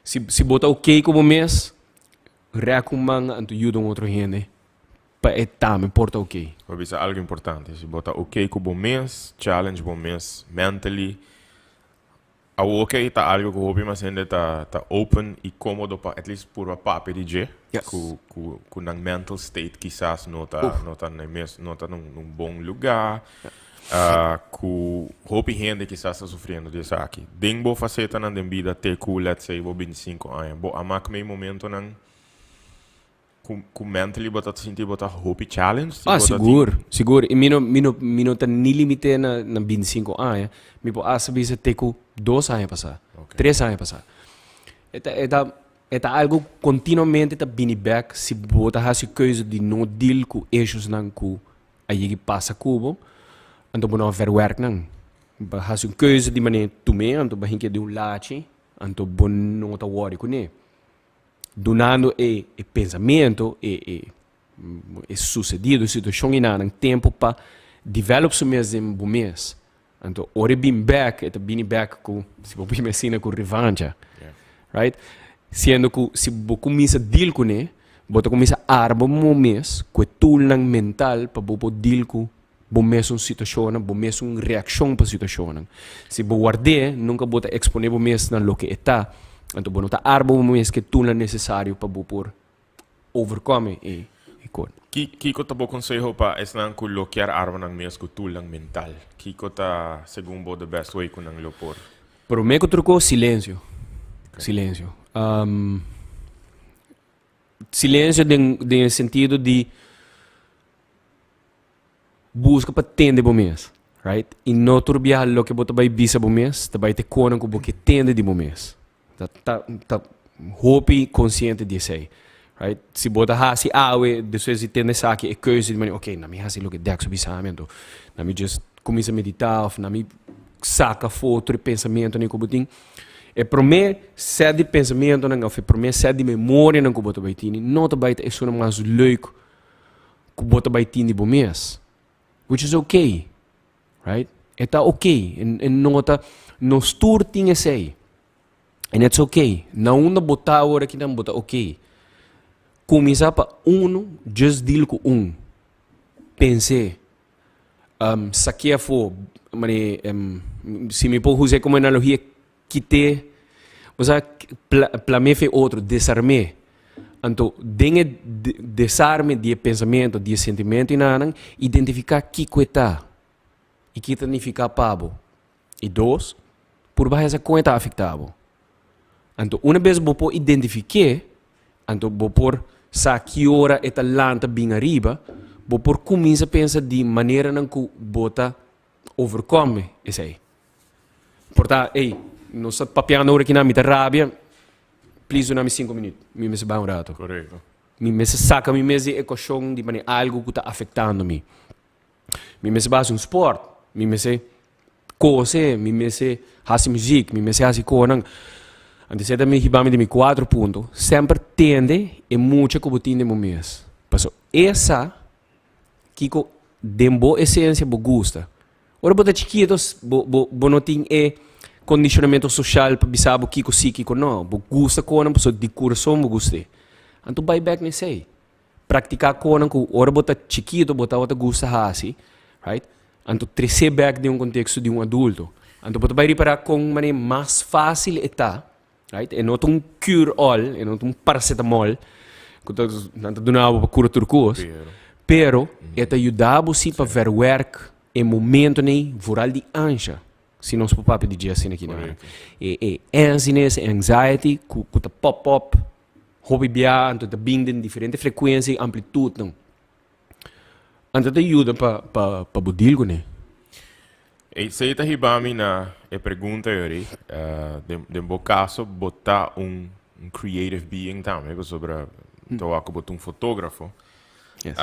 Si, si bo ta oké ku bo mes, rèk un man anto yuda un otro hende pa e tambe por ta oké. Bo bisa algo importante, si bo ta oké ku bo mes, challenge bo mes mentally. Awor oké ta algo ku hopi mas hende ta ta open i komodo pa at least purba papia di dje, ku ku ku nan mental state kisas no ta no ta na e mes no ta na un bon lugá, ku hopi hende kisas ta sufriendo di esaki. Den bo fasetanan den bida te ku let's say bo 25 aña, bo a mak mei momentonan Ku ku mentally bo ta sinti bo ta hopi challenge? Ah, sigur, sigur. I mi no, mi no, mi no ta ni limité na, na 25 aña. Mi por hasta bisa te ku dos aña pasá, tres aña pasá. E ta, e ta, e ta algu kontinuamente ta bini bèk si bo ta hasi keuze di no deal ku issuesnan ku a yegi pasa ku bo, anto bo no a verwerk nan. Bo a hasi un keuze di manera tum'é, anto bo a hinka den un lachi, anto bo no ta wòri kuné. Dunando e e pensamiento, e e e sucedido, e situacion y nan tempo pa develop su mes den bo mes. Anto ora e bin bek, e ta bini bek cu, si bo bini asina, cu revancha. Right? Siendo cu si bo cuminsa deal cune, bo ta cuminsa arma bo mes cu e toolnan mental pa bo por deal cu bo mesun situacionnan, bo mesun reaccion pa situacionnan. Si bo ward'é, nunca bo ta exponé bo mes na loke e ta, anto bo no ta arma bo mes ku e toolnan necesario pa bo por overcome e e kos. Ki kiko ta bo conseho pa esnan ku lo kier arma nan mes ku toolnan mental? Kiko ta segun bo the best way ku nan lo por? Promé ku tur kos, silencio. Silencio. Silencio den den e sentido di Buska pa tende bo mes, right? I no tur biaha loke bo ta bai bisa bo mes ta bai te konan ku bo ke tende di bo mes. Ta ta ta hopi konsiente di esei, right? Si bo ta hasi awe despues di tende esaki e keuze di manera, ok, na mi hasi loke Dex a bisa mi anto na mi just kuminsa meditá òf na mi saka afó tur e pensamentunan ku bo tin. E promé sèt di pensamentunan òf e promé sèt di memorianan ku bo ta bai tini no ta bai ta esunnan mas leuk ku bo ta bai tin di bo mes, which is okay, right? E ta okay, e no ta, nos tur tin esei, and it's okay. Na unda bo ta awor aki nan bo ta okay. Kuminsá pa unu, just deal ku un. Pens'é. Um, saké afó, mane, um, si mi por us'é komo analogia, kit'é, bo sa, pla, plam'é fe otro, desarm'é. Anto, den e desarme di e pensamentu, di e sentimentu i nan, identifiká kiko e ta i ki ta nifiká pa bo. I dos, purba hesa kon e ta afektá bo. Anto, una bes bo por identifik'é, anto bo por sa ki ora e ta lanta bin ariba, bo por kuminsá pensa di maneranan ku bo ta overkome esei. Por ta, ey, nos ta papiando ora kinan, mi ta rabia, please duna mi sinku minüt, mi mester bai un rato. Korekto. Mi mester saka mi mes di e ekuashon di manera algu ku ta afektando mi. Mi mester bai hasi un sport, mi mester kose, mi mester hasi muziek, mi mester hasi konan. Anto esei ta mi hiba mi di mi kuatro punto, semper tende e mucha ku bo tin den bo mes. Pasobra e sa kiko den bo esensia bo gusta. Ora bo ta chikito bo bo bo no tin e kondishonamentu soshal pa bisa bo kiko si kiko no. Bo gusta konan pasobra di kurason bo gust'é. Anto bai bèk na esei. Praktiká konan ku ora bo ta chikito bo tabata gusta hasi, right? Anto tres'é bèk den un konteksto di un adulto. Anto bo ta bai ripará kon manera mas fásil e ta, right? E no ta un cure all, e no ta un paracetamol ku ta nan ta duna bo pa kura tur kos, pero e ta yuda bo si pa verwerk e momentonan vooral di ansha, si nos por papia di dje asina aki nan. E e ansiness, e anxiety ku ku ta pop up Hopi bia anto ta bin den diferente frekuensia i amplitudnan. Anto ta yuda pa pa pa bo deal kuné. Esei ta hiba mi na e pregunta yori. Den den bo kaso bo ta un un creative being tambe pasobra ta wak ku bo ta un fotografo. Yes.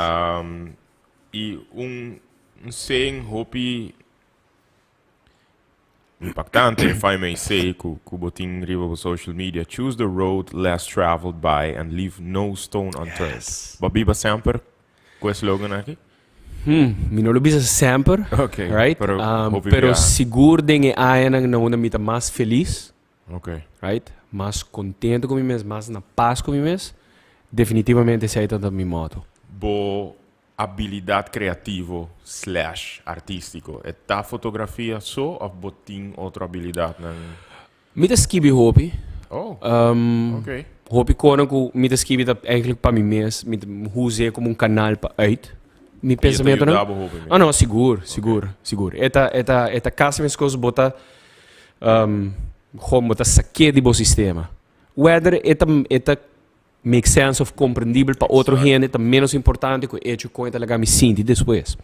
I un un saying hopi Impactante, if I may say, cu cu bo tin riba bo social media, choose the road less traveled by and leave no stone unturned. Yes. Bo a biba semper cu e slogan aki? Hmm, mi no lo bisa semper, Ok, right? pero hopi Pero biaha. sigur den e añanan na unda mi ta mas feliz, Ok. right? Mas contento cu mi mes, mas na paz cu mi mes, definitivamente esey ta mi motto. Bo Abilidat kreativo slash artístiko, e ta fotografia so òf bo tin otro abilidatnan? Mi ta skibi hopi. Oh, oké. Hopi kosnan ku mi ta skibi ta eigenlijk pa mi mes. Mi ta huz'é komo un kanal pa uit mi I e ta pensamentonan. yuda bo hopi mes? Ah no, sigur, sigur, sigur. E ta, e ta, e ta kasi meskos bo ta, bo ta sak'é di bo sistema. Whether e ta, e ta Make sense of komprendibel pa otro hende ta menos importante ku e hecho kon e ta laga mi sinti despues.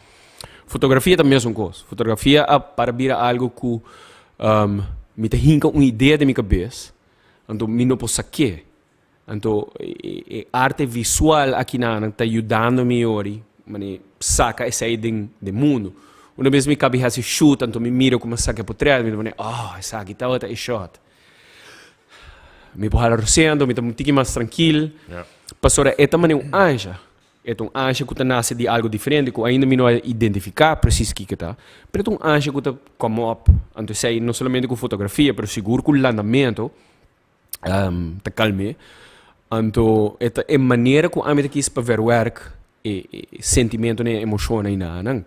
Fotografia ta mesun kos. Fotografia a para bira algo ku mi ta hinka un idea den mi kabes, anto mi no por sak'é. Anto e arte visual akinanan ta yudando mi yori mane saka esei den den mundu. Una bes mi kabi hasi shoot anto mi mira kuma saka e potret mi ta pone, oh esaki tabata e shot. Mi por hala rosendo, mi ta un tiki mas trankil. Ja. Pasobra e ta manera un ansha. E ta un ansha ku ta nase di algo diferente ku ainda mi no a identifiká presis kiko ta. Pero e ta un ansha ku ta come up. Anto esei no solamente ku fotografia, pero sigur ku landamentu ta kalm'é. Anto e ta e manera ku ami ta kis pa verwerk e e sentimentonan e emoshonnan i nan.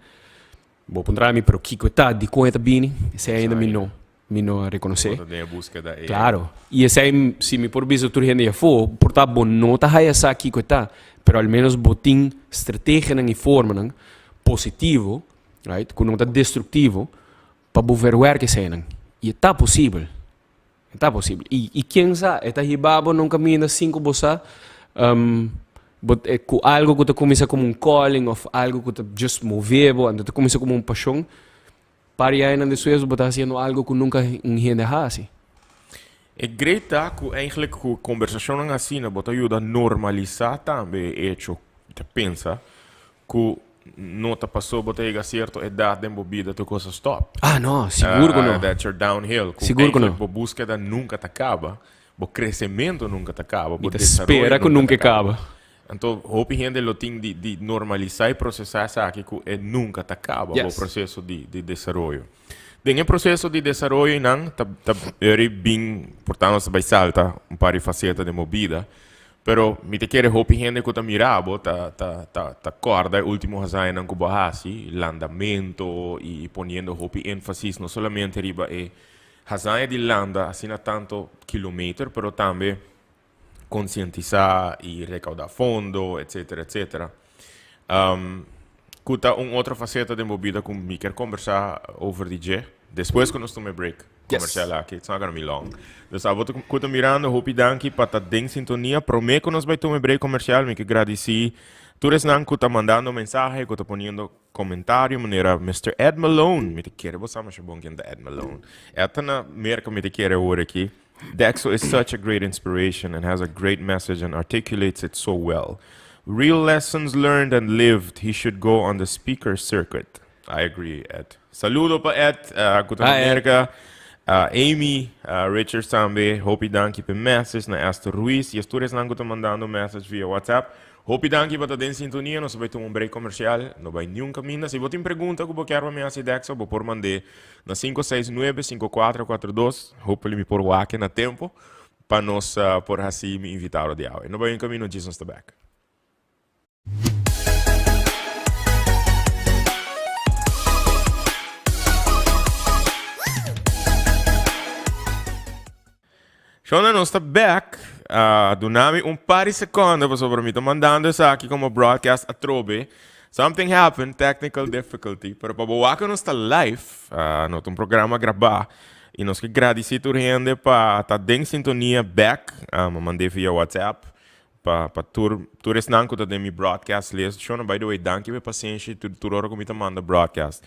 Bo puntra mi, pero kiko e ta? Dikon e ta bini? Esei ainda mi no. Mi no a rekonosé. Bo ta den e búskeda ei. Klaro. I esei, si mi por bisa tur hende ei afó, por ta bo no ta haya sa kiko e ta, pero al menos bo tin strategianan i formanan positivo, right, ku no ta destruktivo, pa bo verwerk eseinan. I e ta posibel. E ta posibel. I, i ken sa, e ta hiba bo na un kaminda sin ku bo sa, bo, ku algo ku ta kuminsá komo un calling òf algo ku ta just move bo, anto ta kuminsá komo un pashon. Par di añanan despues bo ta hasiendo algo ku nunka un hende a hasi. E great ta ku eigenlijk ku kombersashonnan asina bo ta yuda normalisá tambe e echo ta pensa ku no ta paso bo ta yega sierto edat den bo bida tur kos a stòp. Ah no, sigur ku no. That you're downhill. Ku Sigur ku no. eigenlijk bo búskeda nunka ta kaba, bo kresementu nunka ta kaba, Mi bo ta desaroyo spera ku nunka nunka ta e kaba. kaba. Anto hopi hende lo tin di di normalisá i prosesá esaki ku e nunka ta kaba, bo proseso di di desaroyo. Den e proseso di desaroyo einan ta ta eri bin por ta nos ta bai salta un par di faseta den bo bida, Pero mi ta kere hopi hende ku ta mira bo ta ta ta ta kòrda e último hazañanan ku bo a hasi, landamento i poniendo hopi énfasis no solamente riba e hazaña di landa asina tanto kilometer, pero tambe konsientisá i rekaudá fondo, etcetera, etcetera. Ku ta un otro faseta den bo bida ku mi kier kombersá over di dje despues ku nos tuma e break komersial aki. It's not gonna be long. Dus abo ku ta mirando, hopi danki pa ta den sintonia. Promé ku nos bai tuma e break komersial mi ke gradisí tur esnan ku ta mandando mensahe, ku ta poniendo komentario manera Mister Ed Malone. Mi ta kere bo sa masha bon ken ta Ed Malone. Ed ta na Merka mi ta kere awor aki. Dexo is such a great inspiration and has a great message and articulates it so well. Real lessons learned and lived, he should go on the speaker circuit. I agree, Ed. Saludo pa Ed, uh, ku ta Hi, Ed. Amerika. Amy, Richards tambe, hopi danki p'e message na Esther Ruiz y tur esnan ku ta mandando message via WhatsApp. Hopi danki pa ta den sintonia, nos a bai tuma un break comercial, no bai niun caminda. Si bo tin pregunta ku bo kier pa mi hasi Dexo, bo por mand'é na 569-5442. Hopefully mi por wak na tempo pa nos por hasi mi invitado di awe. No bai un camino, djis nos ta back. Shona, nos ta back. Duna mi un par di seconde pasobra mi ta mandando esaki como broadcast atrobe. Something happened, technical difficulty, pero pa bo wak nos ta live, no ta un programa grabá. Y nos ke gradici tur hende pa ta den sintonia back. Mi a mand'é via WhatsApp pa pa tur tur esnan ku ta den mi broadcast list. Shona, by the way, danki pa e pasenshi tur tur ora ku mi ta manda broadcast.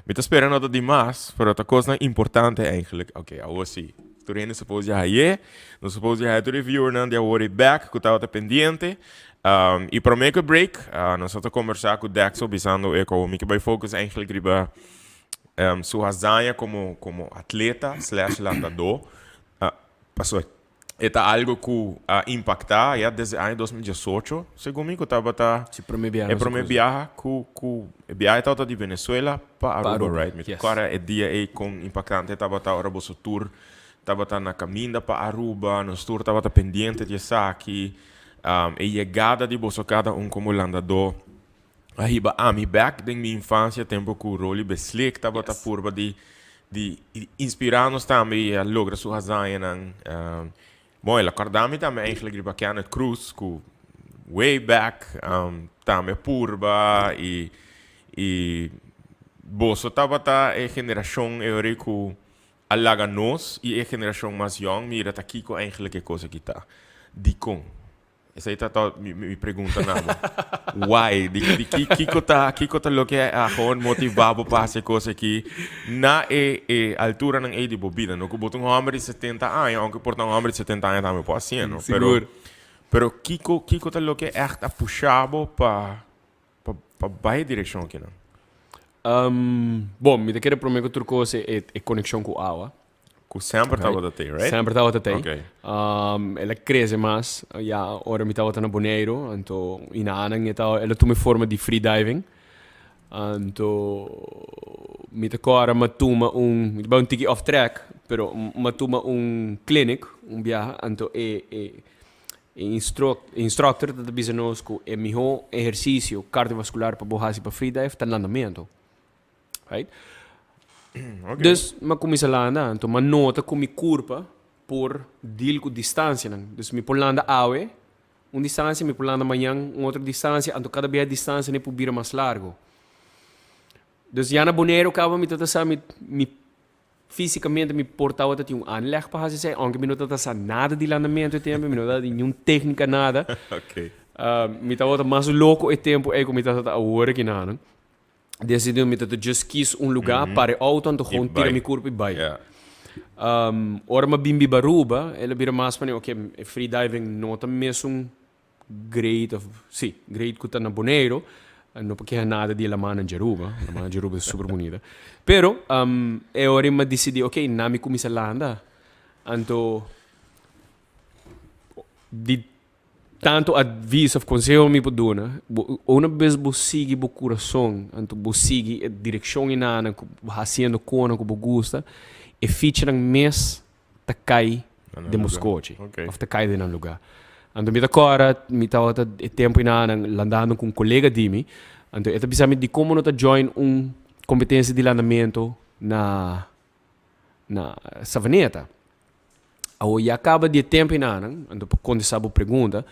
Mi ta spera no ta dimas, pero ta kosnan importante eigenlijk. Ok, awor si. Tur hende suppose ya haye. Nos suppose ya haya tur e viewernan di awor e back ku tabata pendiente. I prome ku e break, nos a ta kombersá ku Dexo bisando e ku awor mi ke bai focus eigenlijk riba su hazaña komo komo atleta slash landadó. Pasobra E ta algo cu a impacta ya desde aña 2018, segun mi, cu tabata Si prome biaha e prome biaha cu cu e biaha tabata di Venezuela pa Aruba, Aruba, right? Mi ta yes. corda e dia ey con impactante tabata ora boso tur tabata na caminda pa Aruba, nos tur tabata pendiente di esaki, e yegada di boso cada un como landador a hiba ami bek den mi infancia tempo cu Rolly Beslik tabata purba di di inspira nos tambe y a logra su hazañanan. Bon, el a corda mi tambe eigenlijk riba Kenneth Cruz cu way back tambe a purba y y boso tabata e generacion e ora cu a laga nos y e generacion mas yong mira ta kico eigenlijk e cos aki ta. Dicon? Esei ta ta mi mi pregunta na bo. Why? Di di ki kiko ta kiko ta loke a gewoon motivá bo pa hasi e kos aki na e e alturanan ei di bo bida? No ku bo ta un hòmber di 70 aña, ounke por ta un hòmber di 70 aña tambe por hasié, no? Pero Sigur. pero kiko kiko ta loke ègt a pusha bo pa pa pa bai e direkshon akinan? Bon, mi ta kere promé ku tur kos e e konekshon ku awa. Ku semper tabata tei, right? Semper tabata tei. Okay. El a krese mas ya ora mi tabata na Boneiru, anto i na anan e ta el a tuma e forma di free diving. Anto mi ta kòrda mi a tuma un, mi ta bai un tiki off track, pero mi a tuma un clinic un biaha, anto e e e instructor ta bisa nos ku e mihó ehersisio kardiovaskular pa bo hasi pa free dive ta landamentu. Right? Okay. Dus m'a kuminsá landa, anto m'a nota ku mi kurpa por deal ku distansianan. Dus mi por landa awe un distansia, mi por landa mañan un otro distansia, anto kada bia e distansianan e por bira mas largu. Dus ya na Boneiru kaba mi tabata sa mi mi físikamente mi por tabata tin un aanleg pa hasi esei, ounke mi no tabata sa nada di landamentu e tempu, mi no tabata tin niun téknika nada. Okay. Mi tabata mas loko e tempu ei ku mi tabata awor aki nan. Decidí mi ta just kies un lugar, para e auto, anto gewoon tira mi curpa y bai. Ora mi a bin biba Aruba, el a bira mas pa mi, ok, e free diving no ta mesun great of, sí, great cu ta na Boneiru. No por keha nada di e lamannan di Aruba, e lamannan di Aruba ta super bunita. Pero, e ora mi a decidí, ok, na mi cuminsa landa, anto di Tantu advis of konseho mi por duna, bo una bes bo sigui bo kurason, anto bo sigui e direkshon enanan ku bo hasiendo kona ku bo gusta, e fichanan mes ta kai den bo skochi of ta kai den nan lugá. Anto mi ta kòrda mi tabata e tempu einan landando ku un kolega di mi, anto e ta bisa mi dikon bo no ta join un kompetensia di landamentu na na Savaneta. Awor ya kaba di e tempu einan, anto pa kontestá bo pregunta,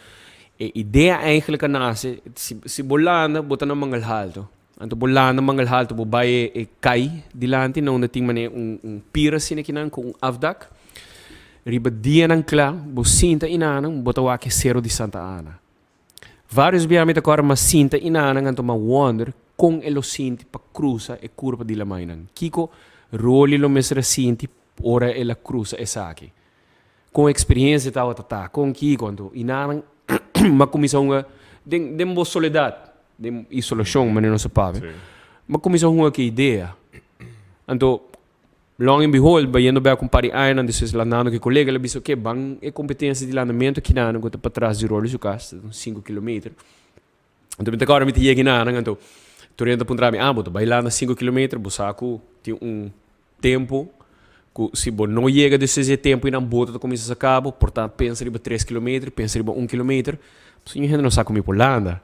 e idea eigenlijk a nase, si si bo landa bo ta na Mangel Halto, anto bo landa Mangel Halto bo bai e e kai dilanti na unda tin manera un un pira asina kinan ku un afdak, riba dianan kla bo sinta einanan bo ta wak e sero di Santa Ana. Varios bia mi ta kòrda m'a sinta einanan anto m'a wonder kon e lo sinti pa krusa e kurpa di lamainan. Kiko Rolly lo mester a sinti ora el a krusa esaki? Kon eksperiencia tabata ta? Kon kiko? Anto einanan m'a kuminsá hunga den den bo soledat, den isolashon manera nos a papia. M'a kuminsá hunga ku e idea. Anto Long and behold, bayendo bek un par di añanan despues landando ku e kolega, el a bisa, oke, ban e kompetensia di landamentu kinanan ku ta patras di Rolly su kas, ta un sinku kilometer. Anto mi ta kòrda mi ta yega enanan, anto tur hende ta puntra mi, ah, bo ta bai landa sinku kilometer, bo sa ku tin un tempu ku si bo no yega despues di e tempu einan boto ta kuminsá saka bo, por ta pensa riba tres kilometer, pensa riba un kilometer. Pasobra niun hende no sa ku mi por landa.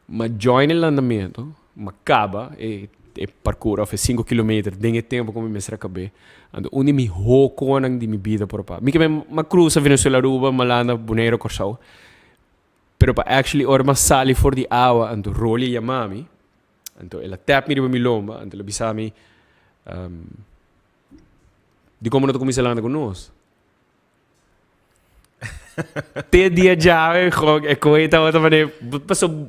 M'a join e landamentu, m'a kaba e e parkour òf e sinku kilometer den e tempu ku mi mester a kab'é. Anto un di mihó konan di mi bida por pa. Mi ke men m'a krusa Venezuela Aruba, m'a landa Boneiru Kòrsou. Pero pa actually ora m'a sali for di awa anto Rolly a yama mi, anto el a tèp mi riba mi lomba, anto el a bisa mi, Dikon bo no ta kuminsá landa ku nos? Te dia djawe gewoon e koe tabata mane paso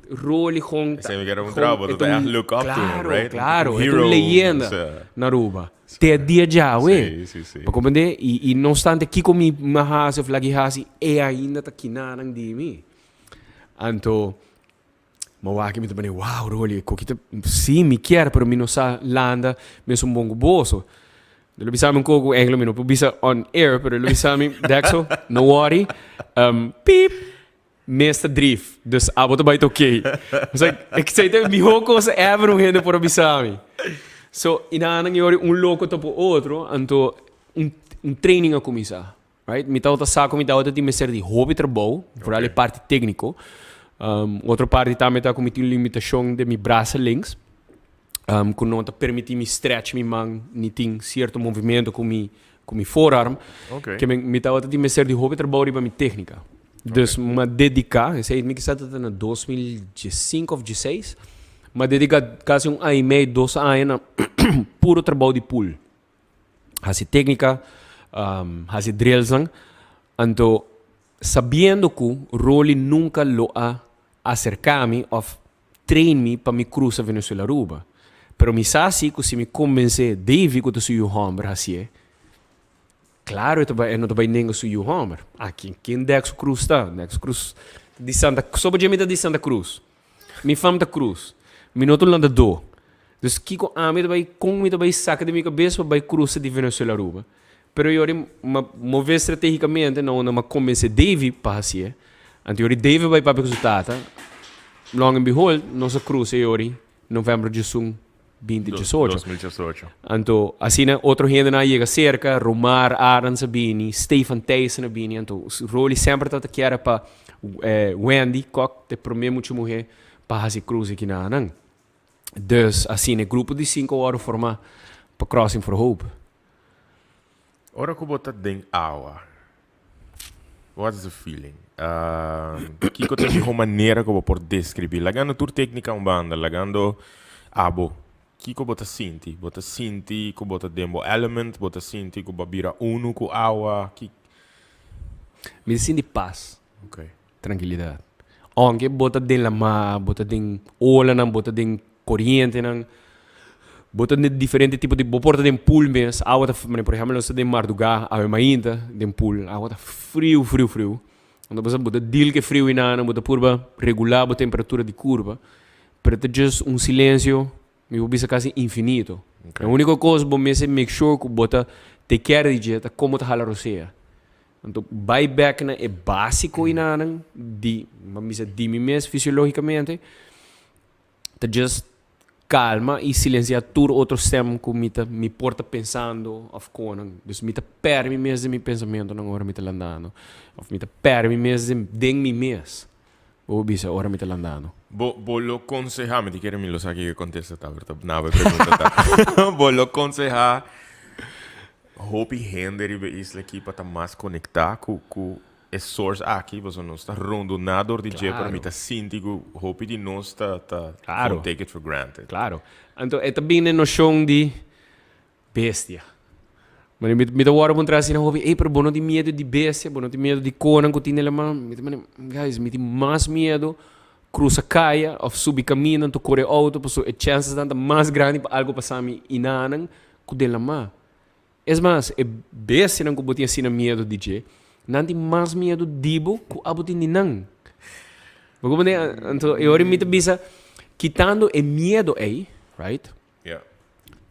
Rolly gewoon Esei mi kere puntra bo, ta echt look up to him, right? Claro, e ta un leyenda na Aruba. Te dia djawe. Si, si, si. Bo comprende? I no obstante kiko mi a hasi of laki hasi, e ainda ta kinanan di mi. Anto, mi a wak mi ta mane, wow Rolly, koki ta, si mi kier pero mi no sa landa mesun bon ku boso. El lo bisa mi un koko, eigenlijk mi no por bisa on air, pero el lo bisa mi, Dexo, no worry, piep, mes ta drief, dus abo ta bai ta oké. I was like, esei ta e mihó kos ever un hende por a bisa mi. So, i nan a yori un loko topa otro, anto un un training a kuminsá, right? Mi tabata sa ku mi tabata tin mester di hopi trabou, vooral e parti tékniko. Otro parti tambe ta ku mi tin un limitashon den mi brasa links. Ku no ta permití mi stretch mi man ni tin sierto movimiento ku mi ku mi forearm. Ke men mi tabata tin mester di hopi trabou riba mi téknika. Dus m'a dediká, esei mi kisas ta na 2015 òf dieseis, m'a dediká kasi un aña i mei, dos aña na puro trabou di pool. Hasi téknika, hasi drillsnan. Anto sabiendo ku Rolly nunka lo a aserká mi òf train mi pa mi cruza Venezuela Aruba. Pero mi sa si cu si mi convence Davy cu ta su yu homber hacié, claro e ta bay, e no ta bay nenga su yu homber. Ah, ken, ken Dexo Cruz ta? Dexo Cruz ta di Santa, soba dje mi ta di Santa Cruz. Mi fam ta Cruz. Mi no ta un landadó. Dus kico ami ta bay, con mi ta bay saca di mi cabes pa bay cruza di Venezuela Aruba? Pero yori m'a move strategicamente na unda m'a convence Davy pa hacié. Anto yori Davy bai papia cu su tata. Long and behold, nos a cruza yori november diesun binti diesocho. 2018. Anto asina otro hendenan a yega cerca, Romar Arends a bini, Stefan Thijssen a bini. Anto Rolly semper tabata kier pa Wendy Kok, ta e prome mucha muhe pa haci cruze kinanan. Dus asina e grupo di cinco a worde forma pa Crossing for Hope. Ora ku bo ta den awa, what is the feeling? Kiko ta e mihó manera ku bo por deskribí? Lagando tur téknika un banda, lagando abo, kiko bo ta sinti? Bo ta sinti ku bo ta den bo element? Bo ta sinti ku bo a bira unu ku awa? Ki. Mi ta sinti pas, trankilidat. Ounke bo ta den lamá, bo ta den olanan, bo ta den korientenan, bo ta den diferente tipo di, bo por ta den pool mes, awa ta, por ehempel nos ta den mardugá awe mainta den pool, awa ta friu friu friu, anto bo sa bo ta deal ku e friu einan, bo ta purba regulá bo temperatura di kurpa, pero ta just un silensio mi por bisa kasi infinito. E úniko kos bo mester make sure ku bo ta take care di dje ta komo ta hala rosea. Anto bai bek na e básiko einanan di, bo bisa di mi mes fisiológikamente, ta just. calma y silencia tur otro stem cu mi ta mi por ta pensando of conan. Dus mi ta perde mi mes den mi pensamentonan ora mi ta landando. Of mi ta perde mi mes den den mi mes. Bo por bisa ora mi ta landando. Bo bo lo conseha, mi ta kere mi lo sa kiko e contesta ta, pero ta naba e pregunta ta. Bo lo conseha hopi hende riba e isla aki pa ta mas conecta cu cu e source aki, pasobra nos ta rondona dor di dje, pero mi ta sinti cu hopi di nos ta ta Claro. take it for granted. Claro. Anto e ta bini e nocion di bestia. Mane mi mi ta wòrdu puntra asina hopi, ey pero bo no tin miedu di bestia, bo no tin miedu di konan ku tin den laman? Mi ta mane, guys, mi tin mas miedu krusa kaya òf subi kaminda anto kore outo pasobra e chènsesnan ta mas grandi pa algu pasa mi inanan ku den laman. Es mas, e bestianan ku bo tin asina miedu di dje, nan tin mas miedu di bo ku abo tin di nan. Bo comprende? Anto e ora mi ta bisa, kitando e miedu ei, right? Yeah.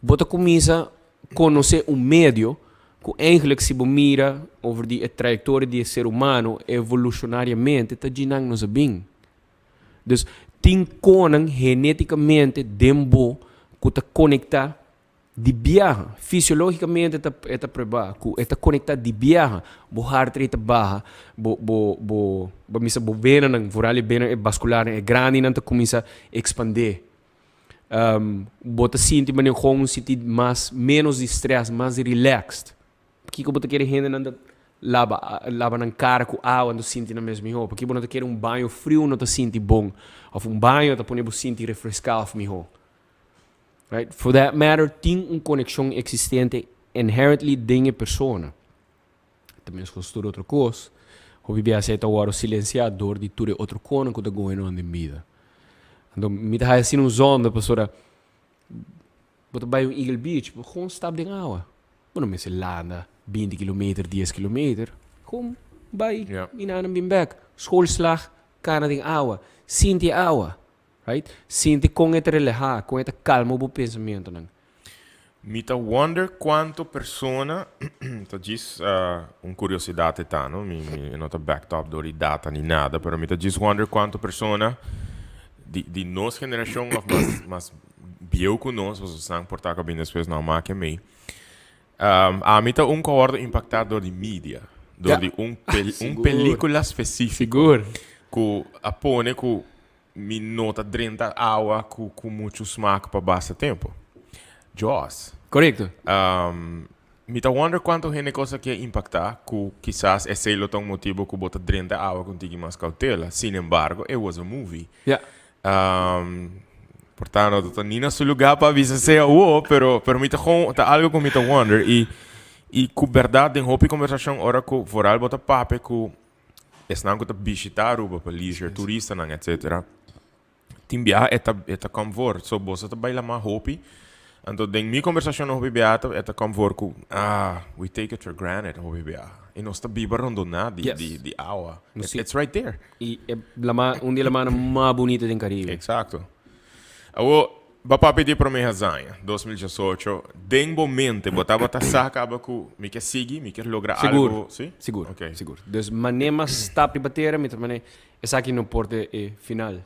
Bo ta cuminsa conoce un medio cu eigenlijk si bo mira over di e trayectoria di e ser humano evolucionariamente ta djinan nos a bin. Dus tin conan geneticamente den bo cu ta conecta di biaha. Fisiologicamente ta e ta prueba cu e ta conecta di biaha. Bo heart rate ta baha, bo bo bo bo misa bo venanan, vooral e venanan e vascularnan e grandinan ta cuminsa expande. Bo ta sinti manera gewoon un sinti mas menos di stress, mas relaxed. Pakiko bo ta kere hendenan ta laba laba nan kara ku awa anto sinti nan mes mihó? Pakiko bo no ta kere un baño friu no ta sinti bon? Òf un baño ta pone bo sinti refreská òf mihó? Right? For that matter tin un konekshon eksistente inherently den e persona. Ta meskos tur otro kos. Hopi biaha e ta wòrdu silensiá dor di tur e otro konan ku ta going on den bida. Anto mi ta haya asina un zonde pasobra bo ta bai un Eagle Beach, bo gewoon stap den awa. Bo no mester landa binti kilometer, dies kilometer. Gewoon bai i nan bin bèk. Schoolslag, kana den awa. Sinti e awa. Right? Sinti kon e ta relehá, kon e ta kalma bo pensamentonan. Mi ta wonder cuanto persona, ta djis un curiosidad e ta no, mi mi no ta backed up door di data ni nada, pero mi ta djis wonder cuanto persona di di nos generacion of mas mas bieu cu nos, pasobra esnan por ta cu a bini despues no a make mei, ami ta un cu a wordo impacta door di media, door di un un pelicula specifico cu a pone cu Mi no ta drenta awa cu cu mucho smaak pa basta tempo. Jaws. Correcto. Mi ta wonder cuanto hende cos aki a impacta cu kisas esey lo ta un motibo cu bo ta drenta awa cu un tiki mas cautela. Sin embargo, it was a movie. Ja. Por ta no ta ni na su lugar pa bisa esey awo, pero pero mi ta gewoon ta algo cu mi ta wonder y y cu berdad den hopi conversacion ora cu vooral bo ta papia cu Esnan ku ta bishitá Aruba pa leisure, turistanan etcetera, tin biaha e ta e ta kom voor. So boso ta bai lamá hopi. Anto den mi kombersashonnan hopi biaha ta e ta kom voor ku ah we take it for granted hopi biaha. I nos ta biba rondoná di di di awa. It's right there. I e lamá un di e lamánan mas bunita den Karibe. Eksakto. Awor Bo papia di e prome hazaña, 2018, den bo mente bo tabata sa caba cu mi kier sigui, mi kier logra Sigur, algo, si? sigur, Ok. sigur. Dus mane mas stap riba tera, mi ta mane esaki no por ta e final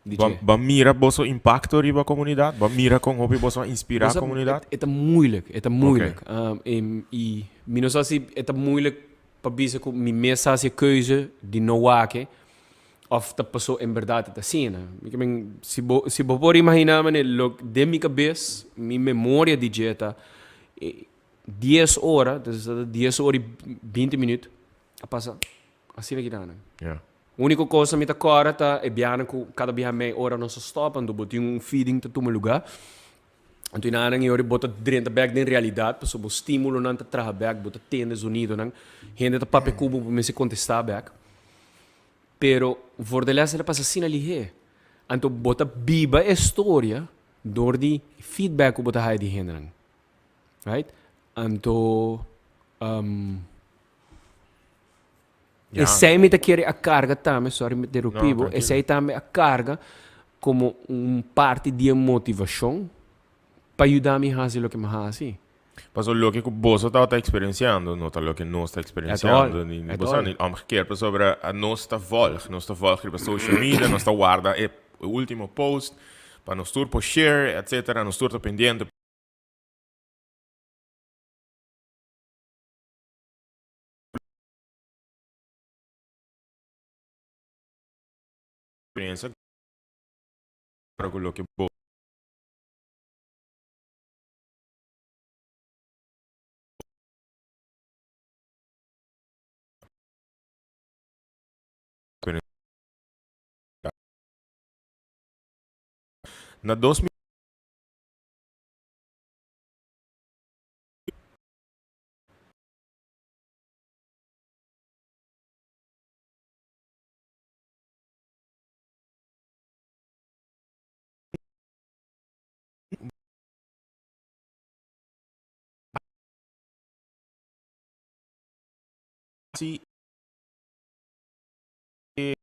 di Bo dje. bo a mira boso impacto riba comunidad? Bo a mira con hopi boso a inspira Bo sa, comunidad? e ta moeilijk, e ta Ok. moeilijk. I mi no sa si e ta moeilijk pa bisa cu mi mes a haci e keuze di no wak e, Of ta paso en berdad e ta asina. Mi ke men, si bo, si bo por imagina mane lo den mi kabes, mi memoria di dje ta dies ora, entonces ta dies ora i binti minuut, a pasa asina kitanan. Ja. Uniko kos mi ta kòrda ta e biahanan ku kada biaha mei ora nos a stòp, anto bo tin un feeding ta tuma lugá. Anto i nan e ora bo ta drenta bèk den realidat, pasobra bo stimulonan ta traha bèk, bo ta tende zonidonan, hende ta papia ku bo, bo mester kontestá bèk. Pero voor de les el a pasa asina lihé. Anto bo ta biba e storia door di feedback ku bo ta haya di hendenan. Right? Anto um, Ja. esei mi ta kere a karga tambe, sorry mi interrumpí No, bo, tranquilo. esei tambe a karga komo un parti di e motivashon pa yuda mi hasi loke mi hasi. Pasobra loke ku boso tabata eksperensiando no ta loke nos ta eksperensiando. At all. Ni At boso all. ni omgekeerd. Pasobra nos ta volg. Nos ta volg riba social media, nos ta warda e ultimo post. pa nos tur por share etcetera nos tur ta pendiente. Experiencia cu loke bo. Na dos mil. Si e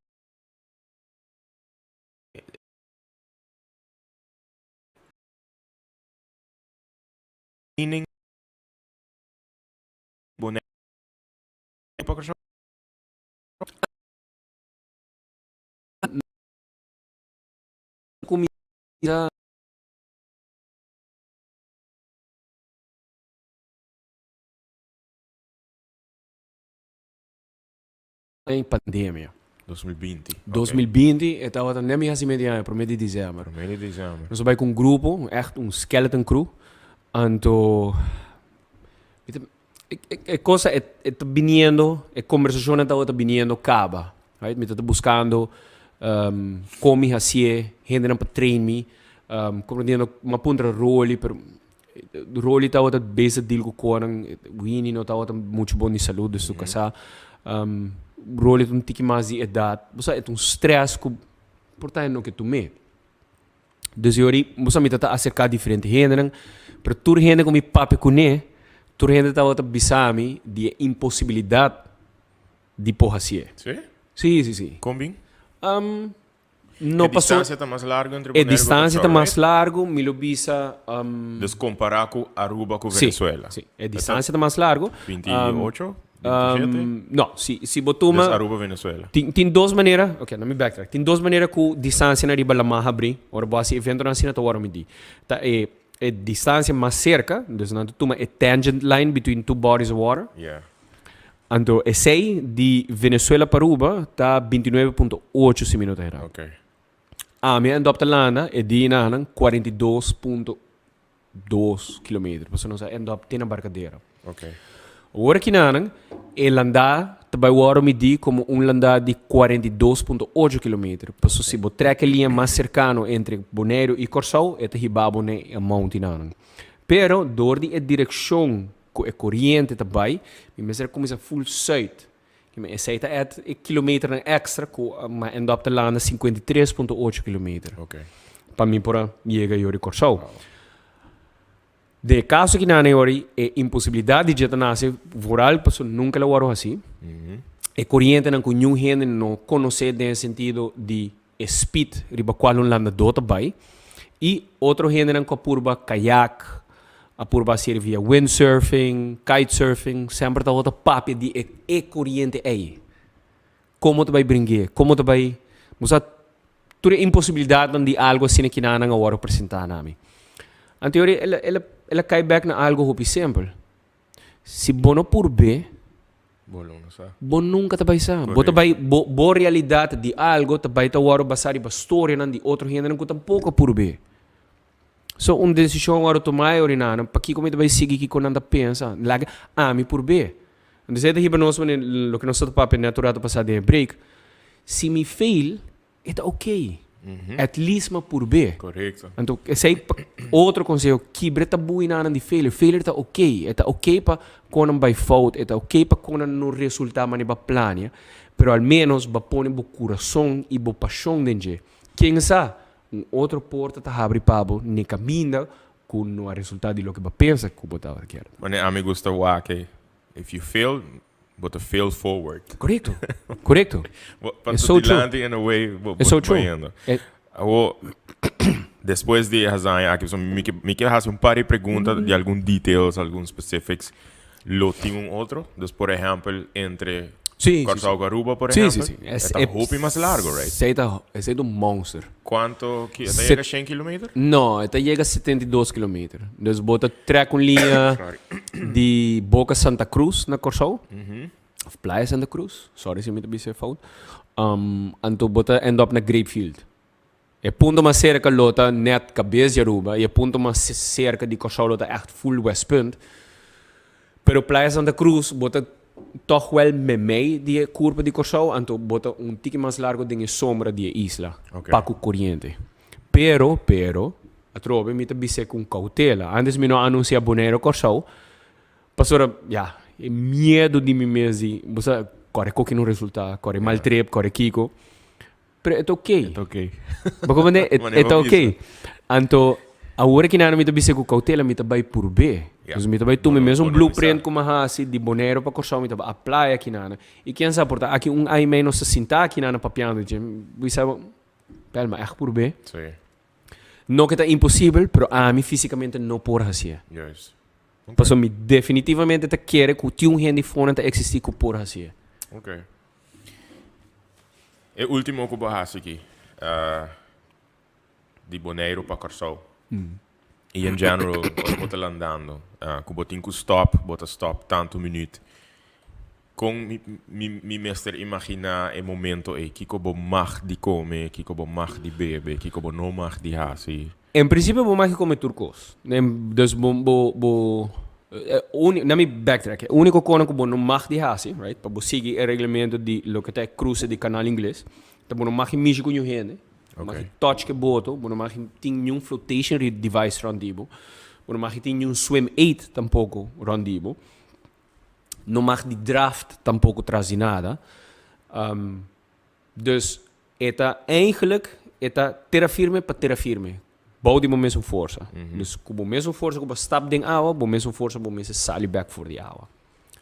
meaning Bonaire pa Kòrsou. Kuminsá den pandemia. 2020. 2020 e tabata net mi hasi medio aña, prome di december. Prome di december. Nos a bai ku un grupo, echt un skeleton crew. Anto mi ta e cosa e e ta biniendo, e kombersashonnan tabata biniendo kaba, right? Mi ta buskando kon mi hasié, hendenan pa train mi, komprendiendo, mi a puntra Rolly pero Rolly tabata bezig deal ku konan, Winnie no tabata muchu bon di salud, dus su kasá. Rolly ta un tiki mas di edat. Bo sa e ta un stress ku por ta e no ke tum'é. Dus e ora bo sa mi ta aserká diferente hendenan, pero tur hende ku mi papia kuné, tur hende tabata bisa mi di e imposibilidat di por hasié. Sí? Sí, sí, sí. Kon bin? No E paso distancia ta mas largo entre e Bonaire cu distancia ta Kòrsou, mas right? largo, mi lo bisa Dus kompará ku Aruba ku Sí, Venezuela. sí. E distancia ta mas largo. 28, 27? No, si, si bo tuma Dus Aruba, Venezuela. Tin, tin dos manera, ok, let me backtrack. Tin dos manera ku distancianan riba lamá habrí. Ora bo hasi eventonan asina ta wòrdu midí. Ta e, e distancia mas serka, dus nan ta tuma e tangent line between two bodies of water. Yeah. Anto esei di Venezuela pa Aruba ta 29.8 si mi no ta hera. Ok. Ami a end up ta landa e dia nanan 42.2 kilometer, pasobra nos a end up te na Barcadera. Ok. Awor aki nanan e landá ta bai wòrdu midí komo un landá di 42.8 kilometer, pasobra si bo trèk e liña mas serkano entre Boneiru i Kòrsou e ta hiba bo na e amount nanan. Pero dor di e direkshon Ku e koriente ta bai, mi mester a kuminsá ful sùit. Esei ta et e kilometernan èkstra ku mi a end up ta landa 53.8 kilometer. Pa mi por a yega yori Kòrsou. Den e kaso kinan yori e imposibilidat di dje ta nase vooral pasobra nunka el a wòrdu hasí. E korientenan ku niun hende no konosé den e sentido di e speed riba cual un landadó ta bai y otro hendenan cu a purba kayak, a purba hacier via windsurfing, kitesurfing, semper tabata papia di e e coriente ey. Como ta bai bringu'é, como ta bai, bo sa tur e imposibilidadnan di algo asina kinanan a worde presenta na mi. Anto el a el a el a cay bek na algo hopi simpel, si bo no purb'é, Bo lo no sa. Bo nunka ta bai sa. Bo ta bai, bo, bo realidat di algo ta bai ta wòrdu basá riba storianan di otro hendenan ku tampoko a purb'é. So, un desishon wòrdu tumá e orinanan, pakiko mi ta bai sigui kiko nan ta pensa? Laga ami purb'é. Entonces e ta hiba nos manera loke nos ta papia nèt un ratu pasá den e break. Si mi fail, E ta ok. At least m'a purb'é. Correcto. Anto esei pa otro conseho, kibra e taboeinanan di failure. Failure ta ok. E ta ok pa konan bai fout, e ta ok pa konan no resulta manera bo a plania, pero al menos bo a pone bo curason y bo pasion den dje. Ken sa, un otro porta ta habri pa bo n'e caminda cu no a resulta di loke bo a pensa cu bo tabata kier. Manera ami gusta wak e, if you fail, Bo ta fail forward. Correcto, correcto. Bo pa so dilanti in a way bo It's so true. bayendo. Awo despues di e hazaña aki pasobra mi ke mi ke hasi un par di pregunta di algun details, algun specifics. Lo tin un otro? Dus por ehempel entre. Kòrsou ku Aruba, por ehèmpel, e ta hopi mas largu, right? Esei ta, esei ta un monster. Kuantu ki, e ta yega shen kilometer? No, e ta yega 72 kilometer. Dus bo ta trèk un liña di Boka Santa Cruz na Kòrsou, òf Playa Santa Cruz, sorry si mi ta bisa e fout, anto bo ta end up na Grapefield. E punto mas serka lo ta nèt kabes di Aruba i e punto mas serka di Kòrsou lo ta ègt full Westpunt. Pero Playa Santa Cruz bo ta tòg wèl meimei di e kurpa di Kòrsou, anto bo ta un tiki mas largu den e sombra di e isla pa ku koriente. Pero, pero, atrobe mi ta bis'é ku un koutela. Antes mi no a anunsiá Boneiru Kòrsou, pasobra, ya, e miedu di mi mes di, bo sa, kòrè koki no resultá, kòrè mal trip, kòrè kiko. Pero e ta ok. E ta ok. Bo comprende? E, e ta ok. Anto, awor aki nan mi ta bisa ku koutela mi ta bai purbé. Ja. Dus mi ta bai tuma Bo no- mesun bo no blueprint bisa. ku mi a hasi di Boneiru pa Kòrsou, mi ta bai apply aki nan. I ken sa por ta aki un aña i mei nos ta sinta aki nan papiando dje. Bo sa, bel, ma ègt purbé. Sí. No ke ta imposibel, pero ami físikamente no por hasié. Juist. Ok. Pasobra mi definitivamente ta kere ku tin un hende fonan ta eksistí ku por hasié. Ok. E ultimo ku bo hasi aki, di Boneiru pa Kòrsou. I en general, ora bo ta landando, ku bo tin ku stòp, bo ta stòp tantu minüt. Kon mi mi mi mester imaginá e momento ei? Kiko bo mag di kome, kiko bo mag di bebe, kiko bo no mag di hasi? En prinsipio bo mag di kome tur kos. Dus bo bo bo E let me backtrack. E úniko kona ku bo no mag di hasi, right, pa bo sigui e reglamento di loke ta e kruse di Kanal Ingles, ta bo no mag di mishi ku niun hende, bo no mag di touch ku e boto, bo no mag di tin niun flotation device rònt di bo, bo no mag di tin niun swim aid tampoko rònt di bo, no mag di draft tampoko tras di nada. Dus e ta eigenlijk e ta tera firme pa tera firme, bou di bo mesun forsa. Dus ku bo mesun forsa ku bo stap den awa, bo mesun forsa bo mester sali bek for di awa.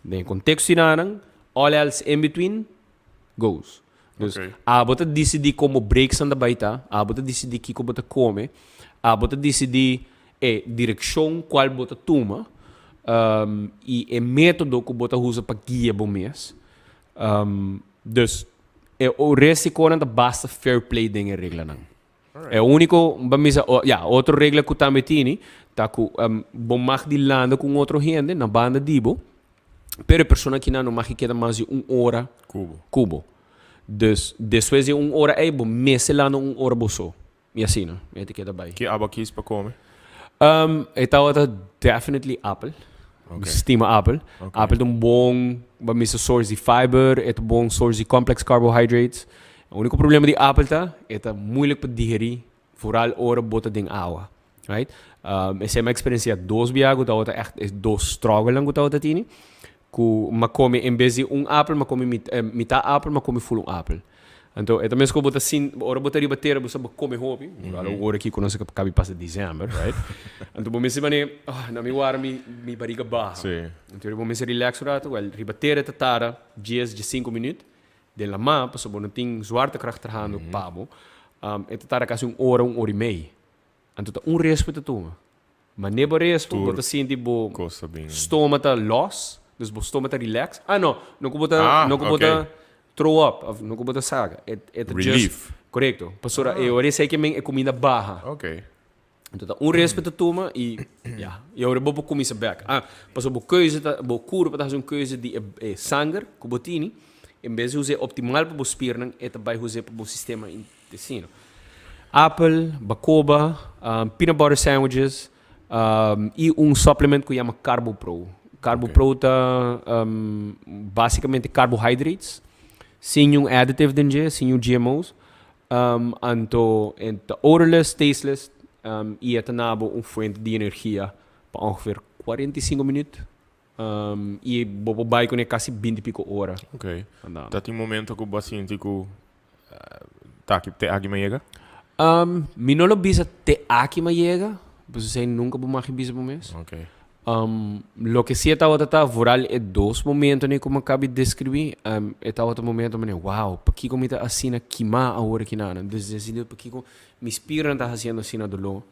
Den e konteksto di nan, all else in between goes. Dus abo ta disidí kon bo breaksnan ta bai ta, abo ta disidí kiko bo ta kome, abo ta disidí e direkshon kual bo ta tuma, i e metodo ku bo ta usa pa guia bo mes. Dus e resiconan ta basta fair play den e reglanan. E unico, ban bisa, ya, otro regla cu tambe tini ta cu bo mag di landa cu un otro hende na banda di bo, pero e persona akinan no mag di keda mas di un ora Cu bo. cu bo. Dus despues di un ora ey bo mester landa un ora bo so. I asina e ta keda bai. Ki abo a kies pa kome? E tabata definitely apel. Mi stima apel. Apel ta un bon, bo mester source di fiber, e ta bon source di complex carbohydrates. E unico problema di apel ta, e ta moeilijk pa digeri, vooral ora bo ta den awa. Right? Esei mi a experiencia dos biaha cu tabata echt e dos strugglenan cu tabata tini. Cu mi a come en bes di un apel mi a come mitad apel mi a come full un apel. Anto e ta mes cu bo ta sin ora bo ta riba tera bo sa bo come hopi, ora ora aki cu nos a cabi pasa december, right? Anto bo mester mane, oh, na mi wara mi mi bariga baha. Anto bo mester relax un rato, wel riba tera ta tarda dies, diescinco minuut, den lama pasobra bo no tin zwaartekracht trahando pa bo, e ta tarda casi un ora, un ora y mei. Anto ta un respu ta tuma. Ma ne bo respu, bo ta sinti bo stoma ta los, dus bo stoma ta relax. Ah no, no ku bo ta, no ku bo ta throw up, of no ku bo ta saka. E e ta just. Relief. Korekto. Pasobra e ora esei ke men e kuminda baha. Anto ta un respu ta tuma i ya. I ora bo por kuminsa bek. Ah, pasobra bo keuze ta, bo kurpa ta hasi un keuze di e e sanger ku bo tini, en bes di us'é optimal pa bo spiernan, e ta bai us'é pa bo sistema intestino. Apel, bakoba, peanut butter sandwiches i un supplement ku yama CarboPro. CarboPro ta basicamente carbohydrates sin niun additive den dje, sin niun GMO's. Anto e ta odorless, tasteless i e ta na bo un fuente di energia pa ongeveer 45 minuut i bo por bai kuné kasi binti piko ora. Ok. Ta tin momento ku bo a sinti ku Ta aki te aki mi a yega? Mi no lo bisa te aki mi a yega, pasobra esei nunka bo mag bisa bo mes. Ok. Loke si e tabata ta vooral e dos momentonan ku mi a kabi deskribí, e tabata momento manera, wow, pakiko mi ta asina kimá awor aki nan? Dus den sentido pakiko mi spiernan ta hasiendo asina doló?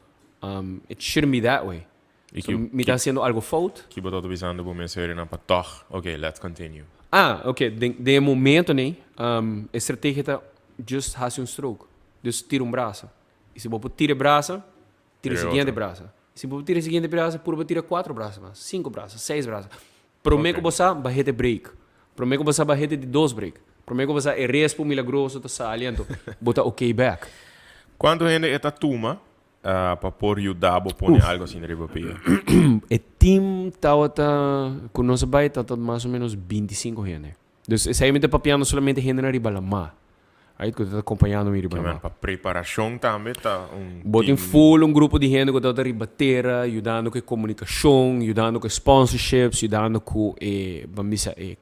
It shouldn't be that way. I So mi ta hasiendo algo fout. Ki bo tabata bisando bo mes herinan pa tòg, ok, let's continue? Ah, ok. Den e momento nee, e strategia ta just haci un stroke. Dus tira un brasa. Y si bo por tira e brasa, tira e Tira siguiente otro. Brasa. Si bo por tira e siguiente brasa, purba tira cuatro brasa mas, cinco brasa, seis brasa. Prome Ok. cu bo sa, bo a hit e break. Prome cu bo sa, bo a hit di dos break. Prome cu bo sa, e respo milagroso ta sali, anto bo ta ok back. Cuanto hende e ta tuma pa por yuda bo pone algo asina riba pia? E team tawata cu nos a bay tawata mas o menos 25 hende. Dus esey mi ta papiando solamente hende na riba lama. Right? Cu ta acompañando mi riba Ke men lama. pa preparacion tambe ta un Bo tin team. Full un grupo di hende cu tawata riba tera, yudando cu e comunicacion, yudando cu e sponsorships, yudando cu e, ban bisa, e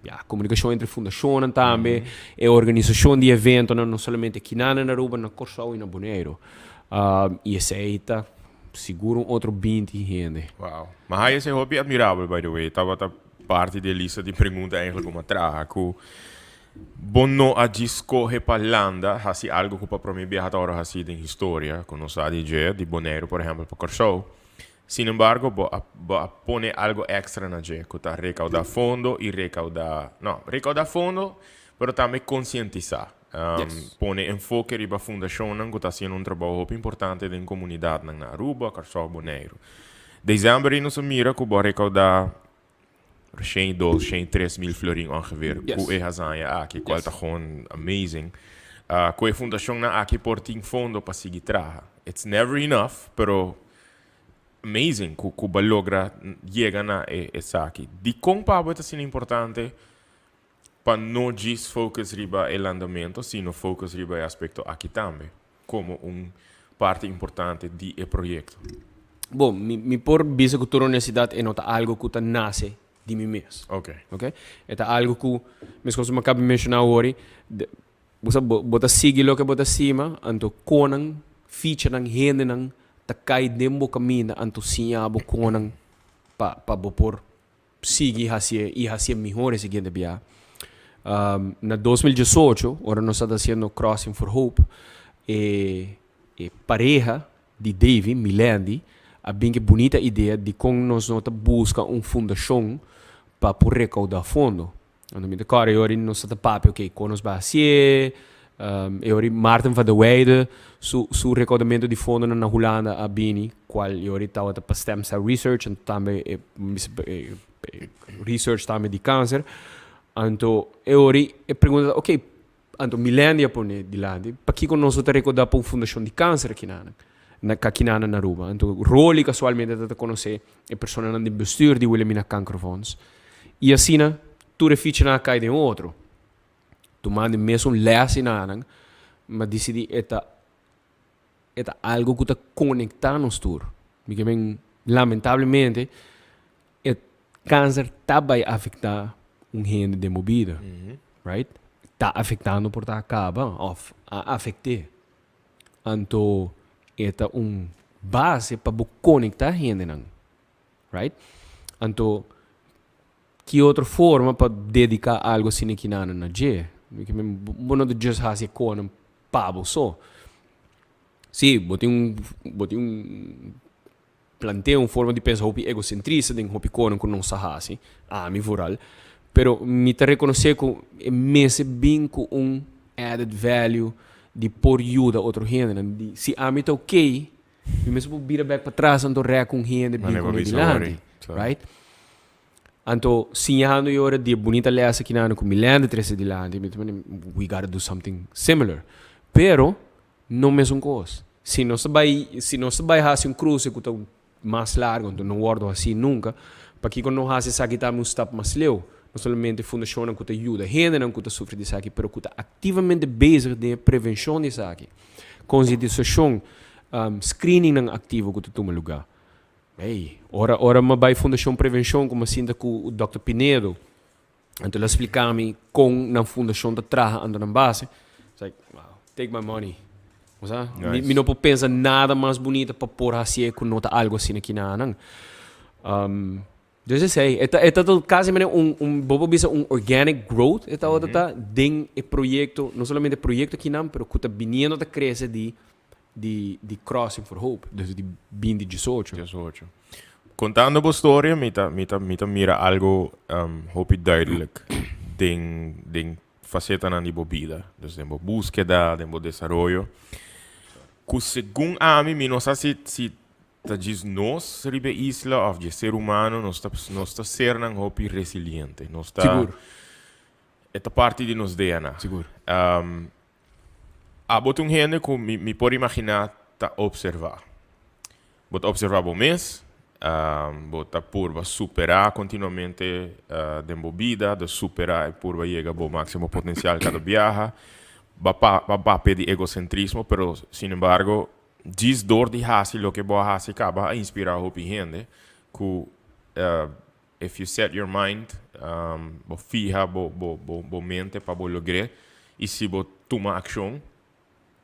ja, comunicacion entre fundacionnan tambe, e organisacion di eventonan, no solamente akinan na Aruba, na Corsou y na Bonaire. Y esey ta sigur un otro 20 hende. Wow. Maar hij is een hopi admirabel, by the way. Tabata parti di e lista di pregunta eigenlijk om a traha ku bo no a djis scoge pa landa hasi algo ku pa prome biaha ta ora hasi den historia, ku nos sa di dje, di Bonaire, por ehempel, pa Kòrsou. Sin embargo, bo a pone algo extra na dje, ku ta recaudar fondo y recaudar, no, recaudar fondo, pero tambe concientisa. Pone enfoke riba fundacionnan ku ta haciendo un trabou hopi importante den comunidadnan na Aruba, Kòrsou, Bonaire. December nos a mira ku bo a recaudar 102, 103 mil florin ongeveer ku e hazaña aki, cual ta gewoon amazing. Ku e fundacionnan aki por tin fondo pa sigui traha. It's never enough, pero amazing ku bo a logra yega na esaki. Di con pa bo ta asina importante pa no just focus riba e landamento, sino focus riba e aspecto aki tambe, como un parti importante di e proyecto? Bon, mi por bisa cu tur honestidad, e no ta algo cu ta nace di mi mes. Ok? E ta algo cu, mescos cu mi a caba di menciona awor, bo ta sigui loke bo ta stima, anto conan, fichanan, hendenan, ta cay den bo caminda, anto siña bo conan pa bo por sigui haci y haci mihor e siguiente bia. Na 2018, ora nos tabata haciendo Crossing for Hope, e pareha di Davy, Milendi, a bin cu bunita idea di con nos no ta busca un fundacion pa por recauda fondo. Anto mi ta corda e ora nos tabata papia, ok, con nos bay haci, e ora Martin van der Weijden su recaudamento di fondo na Hulanda a bini, cual e ora tabata pa stem cell research, anto tambe e research tambe di cancer. Anto e ora e pregunta, ok, anto Milendi a pone dilanti, pakico nos no ta recauda pa un fundacion di cancer akinan, na akinan na Aruba? Anto Rolly casualmente ta conoce e personanan di bestuur di Wilhelmina Kankerfonds. Y asina tur e fichanan a cay den otro. Tumando mesun les nan, m'a dicidi e ta algo cu ta conecta nos tur. Porque men, lamentablemente, e cancer ta bay afecta un hende den bo bida. Right? Ta afectando por ta caba of a afecte. Anto e ta un base pa bo conecta hendenan. Right? Anto ki otro forma pa dedica algo asina akinan na dje? Porque men, bo no ta just haci cosnan pa bo so. Si, bo tin un plantea un forma di pensa hopi egocentrista den hopi cosnan cu nos sa haci, ami vooral. Pero mi ta reconoce cu e mester bin cu un added value di por yuda otro hende. Di, si ami ta ok, mi mester por bira back pa atras anto rek un hende bin Mane cu mi bisa dilanti. Ori, so. Right? Anto, siñando e ora di bunita les akinan cu Milena trece dilanti, mi ta mane, we gotta do something similar. Pero, no mesun cos. Si nos bay haci un cruce cu ta mas largo, anto no wordo asina nunca, pakico no haci esaki tambe un stap mas leu? No solamente fundacionnan cu ta yuda hendenan cu ta sufri di esaki, pero cu ta activamente bezig den prevencion di esaki. Concientisacion, screening nan activo cu ta tuma lugar. Hey, ora m'a bay Fundacion Prevencion, cu m'a sinta cu Dr. Pinedo, anto el a splica mi con nan fundacion ta traha anto nan base. It's like, wow, take my money. Osea, mi no por pensa nada mas bunita pa por haci cu no ta algo asina akinan. Dus esey, e ta casi manera un bo por bisa un organic growth e ta ta den e proyecto, no solamente proyecto akinan, pero cu ta biniendo ta crece di Crossing for Hope, desde di 2018. 18. Contando bo storia, mi ta, mi ta, mi ta mira algo hopi duidelijk den, den facetanan di bo bida. Dus den bo búskeda, den bo desaroyo. Ku segun ami, mi no sa si, si ta djis nos riba e isla of dje ser humano, nos ta, nos ta sernan hopi resiliente. Nos ta, E ta parti di nos DNA. Abo ta un hende ku mi mi por imaginá ta opservá. Bo ta opservá bo mes, bo ta purba superá kontinuamente den bo bida, ta superá i purba yega bo máksimo potensial kada biaha. Bo a bo a papia di egosentrismo, pero sinembargo djis dor di hasi loke bo a hasi kaba a inspirá hopi hende ku If you set your mind, bo fiha bo bo bo bo mente pa bo logr'é i si bo tuma akshon,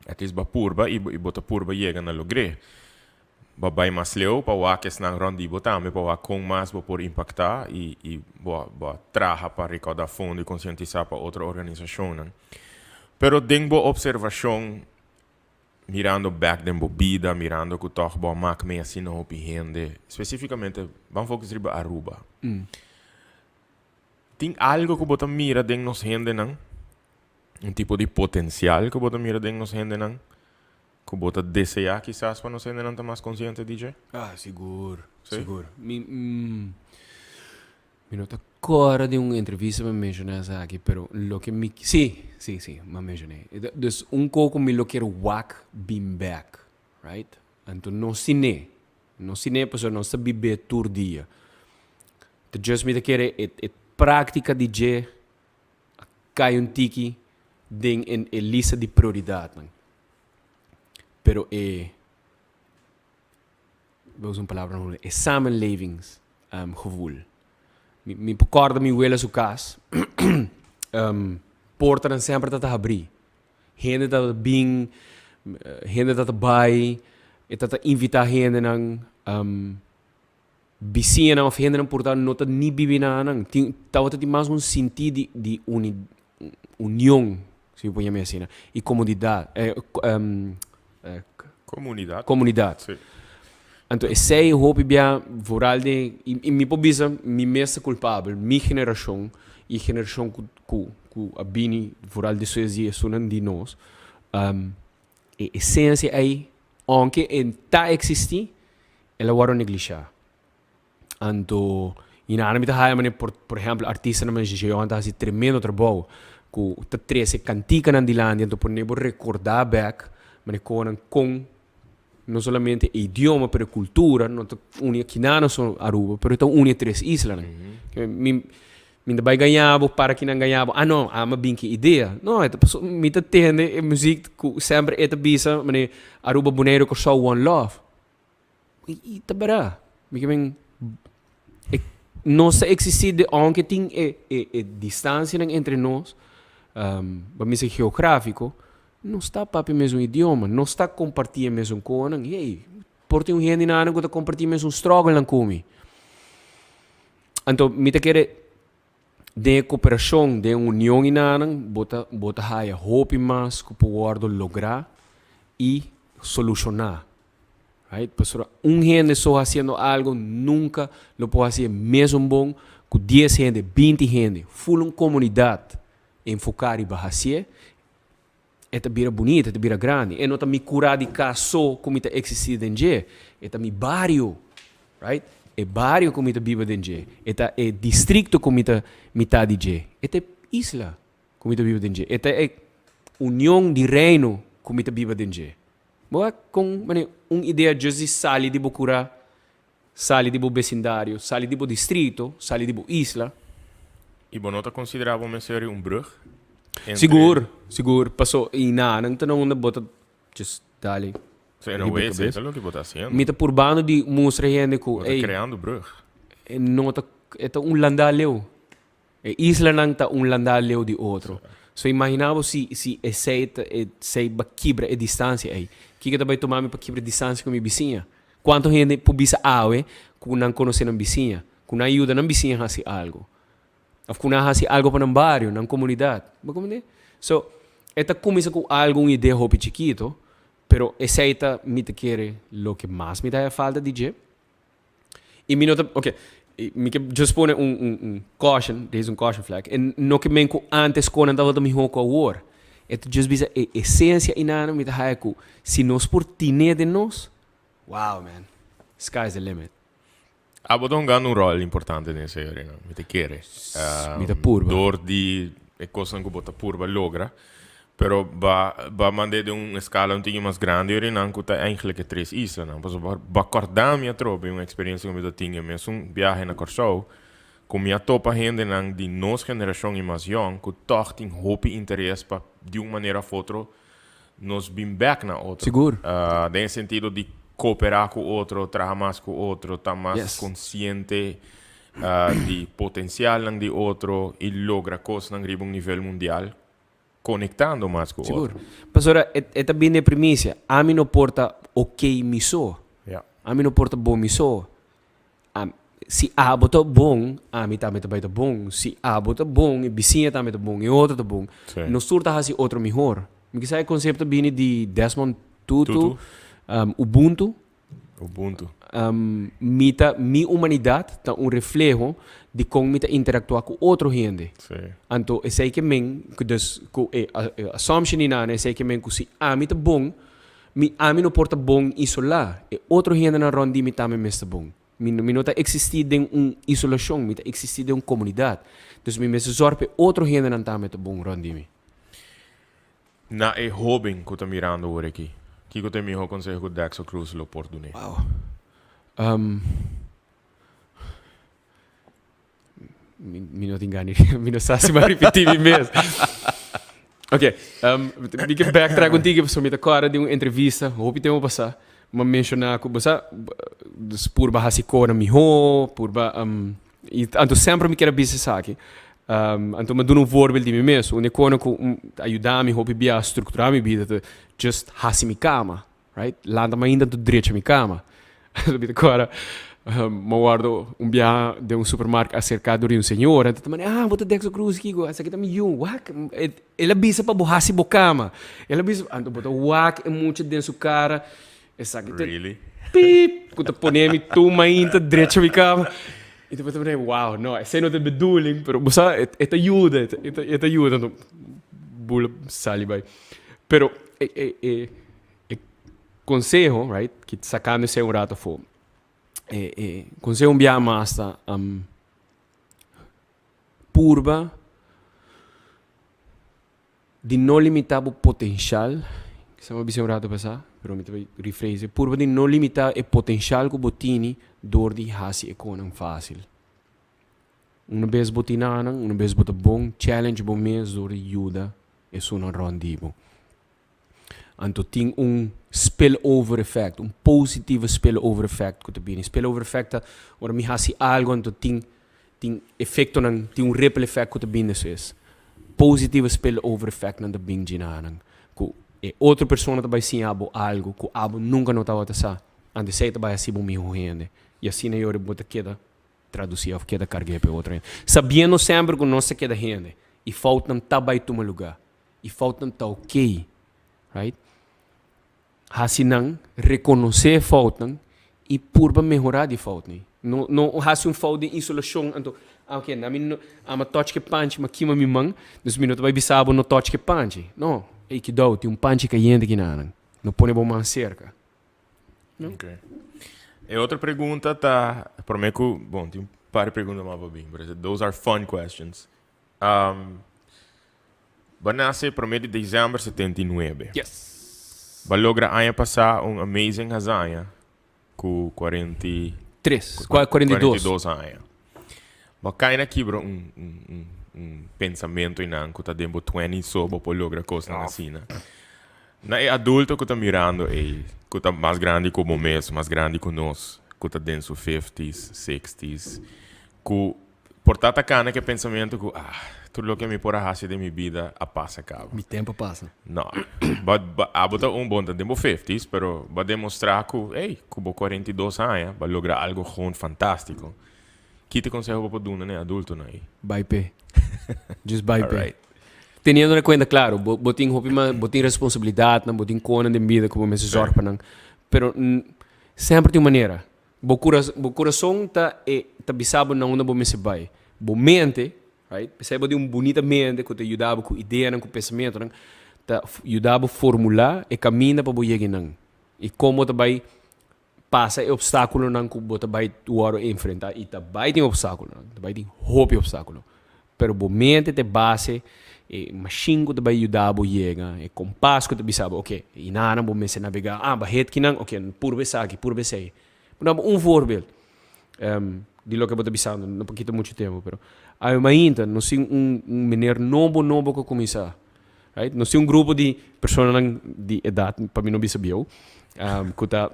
at least bo a purba i bo ta purba yega na logr'é. Bo a bai mas leu pa wak esnan rònt di bo tambe pa wak kon mas bo por impaktá i i bo a bo a traha pa rekaudá fondo i konsientisá pa otro organisashonnan. Pero den bo opservashon Mirando bek den bo bida, mirando ku tòg bo a mak mee asina hopi hende, spesífikamente ban focus riba Aruba. Tin algo ku bo ta mira den nos hendenan, un tipo di potensial ku bo ta mira den nos hendenan, ku bo ta deseá kisas pa nos hendenan ta mas konsiente di dje? Ah, sigur, sigur. Mi, Mi no ta kòrda di un entrevista mi a menshoná esaki, pero loke mi, sí, sí, sí, mi a menshoné. Dus un kos ku mi lo kier wak bin bèk, right? Anto no siné, no siné pasobra nos ta bib'é tur dia. Ta just mi ta kere e e práktika di dje a kai un tiki den e e lista di prioridatnan. Pero e. Bo usa un palabra na hulandes, e samenlevingsgevoel. Mi, mi por kòrda mi wela su kas, portanan semper tabata habrí. Hende tabata bin, hende tabata bai, e tabata invitá hendenan, bisiñanan òf hendenan por ta no ta ni bibi na nan. Tin, tabata tin mas un sintí di di uni, union, si mi por yam'é asina, i komodidat, Komunidat. Komunidat. Sí. Anto esei hopi bia vooral den, i i mi por bisa mi mes ta kulpabel, mi generashon i e generashon ku ku ku a bini vooral despues di esunnan di nos, e esensia ei, ounke e ta eksistí, el a wòrdu neglishá. Anto i nan mi ta haya manera por por ehempel artistanan manera Jejeon ta hasi tremendo trabou ku ta trese kantikanan dilanti anto pone bo rekordá bèk manera konan kon no solamente e idioma pero e kultura no ta uni akinan no so Aruba pero ta uni e tres islanan. Mi mi ta bai gaña bo para kinan gaña bo ah no ami a bin ku e idea no e ta paso mi ta tende e muzik ku semper e ta bisa manera Aruba Boneiru Kòrsou one love. I ta berdad. Mi ke men e nos ta existi de aunke tin e e e distancianan entre nos, pa mi si geografico, nos ta papia mesun idioma, nos ta comparti e mesun conan. Hey, por tin un hende nan cu ta comparti mesun strugglenan cu mi. Anto mi ta kere den e cooperacion, den e union inanan, bo ta bo ta haya hopi mas cu por wordo logra y soluciona. Right? Pasobra un hende so haciendo algo nunca lo por haci e mesun bon cu dies hende, binti hende. Full un comunidad enfoca riba hacié, e ta bira bunita, e ta bira grandi. E no ta mi cura di cas so cu mi ta existi den dje, e ta mi bario. Right? E bario cu mi ta biba den dje, e ta e districto cu mi ta mitad di dje, e ta e isla cu mi ta biba den dje, e ta e union di reino cu mi ta biba den dje. Bo a kon manera un idea djis di sali di bo kurá, sali di bo besindario, sali di bo distrito, sali di bo isla. I bo no ta konsiderá bo mester un brug entre. Sigur, sigur. Paso i nan ta na unda bo ta just dale So in a riba way esei kabes. ta loke bo ta hasiendo. Mi ta purbando di mustra hende ku Bo ta ey, kreando brug. e no ta, e ta un landá leu. E islanan ta un landá leu di otro. So imaginá bo si si esei ta esei ba kibra e distansia ei. Kiko ta bai tuma mi pa kibra distansia ku mi bisiña? Kuantu hende por bisa awe ku nan konosé nan bisiña, ku nan yuda nan bisiña hasi algu, òf ku nan hasi algu pa nan bario, nan komunidat? Bo komprendé? So, e ta kuminsá ku algu, un idea hopi chikito, pero esei ta mi ta kere loke mas mi ta haya falta di dje. I mi no ta, ok, mi ke just pone un, un, un caution, raise un caution flag. E no ke men ku antes konan tabata mihó ku awor. E ta just bisa e esencia inana mi ta haya ku si nos por tine den nos, wow man, sky's the limit. Abo ta hungando un rol importante den esei, Orina. Mi ta kere. Mi ta purba. Door di e kosnan ku bo ta purba logra. Pero ba ba mand'é den un eskala un tiki mas grandi, Orina, ku ta eigenlijk e tres islanan. Pasobra bo a kòrda mi atrobe un eksperensia ku mi ta tin e mesun biahe na Kòrsou, ku mi a topa hendenan di nos generashon i mas yòn ku tòg tin hopi interes pa di un manera òf otro nos bin bek na otro. Sigur. Den e sentido di kooperá ku otro, traha mas ku otro, ta mas konsiente di potensialnan di otro i logra kosnan riba un nivel mundial, konektando mas ku otro. Sigur. Pasobra e ta bini e primisia, ami no por ta okey mi so. Ami no por ta bon mi so. Si abo ta bon, ami tambe ta bai ta bon. Si abo ta bon, e bisiña tambe ta bon, e otro ta bon. Nos tur ta hasi otro mihor. Mi kisa e konsepto bini di Desmond Tutu, Ubuntu. Ubuntu. Mi ta, mi humanidat ta un refleho di kon mi ta interaktua ku otro hende. Anto esei ke men, ku dus, ku e assumption di nan, esei ke men ku si ami ta bon, Mi, ami no por ta bon isolá. E otro hendenan rònt di mi tambe mes ta bon. Mi, mi no ta eksistí den un isolashon, mi ta eksistí den un komunidat. Dus mi mester zòrg pa e otro hendenan tambe ta bon rònt di mi. Na e hóben ku ta mirando awor aki, kiko ta e mihó konseho ku Dexter Cruz lo por dun'é? Wow. Mi, mi no tin gana, mi no sa si mi a ripití mi mes. Ok, um, mi ke backtrack un tiki, pasobra mi ta kòrda di un entrevista, hopi tempu pasá, mi a menshoná ku bo sa, dus purba hasi kosnan mihó, purba, um, i anto semper mi kier a bisa esaki. Um, anto mi a duna un voorbeeld di mi mes, un e kosnan ku ta yuda mi hopi bia strukturá mi bida ta just hasi mi kama. Right? Lanta mainta anto drecha mi kama. Mi ta kora, mi a wòrdu un biaha den un supermarkt aserká dor di un señora, anto ta manda, ah, bo ta Dexter Cruz, kiko? Esaki ta mi yu. Wak, el a bisa pa bo hasi bo kama. El a bisa, anto bo ta wak e mucha den su kara, esaki ta Really? piep, ku ta pone mi tur mainta drecha mi kama. I ta manda, wow, no, esei no ta e bedoeling, pero bo sa, e ta yuda, e ta yuda. Anto bula sali bai. Pero e, e, e, e conseho, right, ki sacando esei un rato afó, e, e conseho un biaha mas ta, um, purba di no limita bo potencial, kisa mi a bisa un rato pasá, pero mi ta bai rephrase, purba di no limita e potencial ku bo tini dor di hasi e konan fácil. Una bes bo tin anan, una bes bo ta bon, challenge bo mes dor di yuda esunnan rond di bo. Anto tin un spillover effect, un positieve spillover effect ku ta bini. Spillover effect ta ora mi hasi algo anto tin tin efectonan, tin un ripple effect ku ta bini despues. Positieve spillover effectnan ta bin djinanan ku e otro persona ta bai siña bo algo ku abo nunka no tabata sa. Anto esei ta bai hasi bo miho hende. I asina yori bo ta keda Traducí of keda cargué p'e otro hende. Sabiendo semper cu nos ta keda hende y foutnan ta bay tuma lugar y foutnan ta ok, right? Haci nan reconoce e foutnan y purba mehora di foutnan. No, no haci un fout den isolacion anto, ah ok, na mi no, ama touch ke panchi ma kima mi man, dus mi no ta bay bisa bo no touch ke panchi. No, ey kidao, tin un panchi cayente kinanan, no pone bo man cerca. Ok. E otro pregunta ta, prome ku, bon, tin un par di pregunta mas pa bin, pero those are fun questions. Um, bo nase prome di december 79. Yes. Bo logra aña pasá un amazing hazaña ku cuarenta Tres, 42. 42 aña. Bo kai na kibra un, un, un, un pensamento einan ku ta den bo twenty so bo por logra kosnan asina. Na e adulto ku ta mirando ei, ku ta mas grandi ku bo mes, mas grandi ku nos, ku ta den su fifties, sixties, ku por ta ta kana ku e pensamentu ku, ah, tur loke mi por a hasi den mi bida a pasa kaba. Mi tempu a pasa. No. Bo, bo, abo ta un bon ta den bo fifties, pero bo a demostrá ku, ey, ku bo 42 aña, bo a logra algo gewoon fantástiko. Ki te konseho bo por duna na e adultonan ei? Bai p'e. Just bai p'e. Alright. Teniendo na cuenta, claro, bo, bo tin hopi mas, bo tin responsabilidadnan, bo tin conan den bida cu bo mester zorg pa nan. Pero semper tin un manera. Bo curas bo curason ta e ta bisa bo na unda bo mester bai. Bo mente, right, p'esei bo tin un bunita mente cu ta yuda bo cu ideanan, cu pensamentonan, ta yuda bo formula e caminda pa bo yega einan. Y con bo ta bai pasa e obstaculonan cu bo ta bai wòrdu enfrenta. Y ta bai tin obstaculonan, ta bai tin hopi obstaculo. Pero bo mente ta e base, e machine cu ta bay yuda bo yega, e kompas cu ta bisa bo, ok, einanan bo mester nabega, ah, ba het kinan, ok, purba esaki, purba esei. Bo daba un voorbeeld di loke bo ta bisando, no por kita mucho tempo, pero awe mainta nos tin un un meneer nobo nobo cu a cuminsa, right? Nos tin un grupo di personanan di edad, pa mi no bisa bieu, cu ta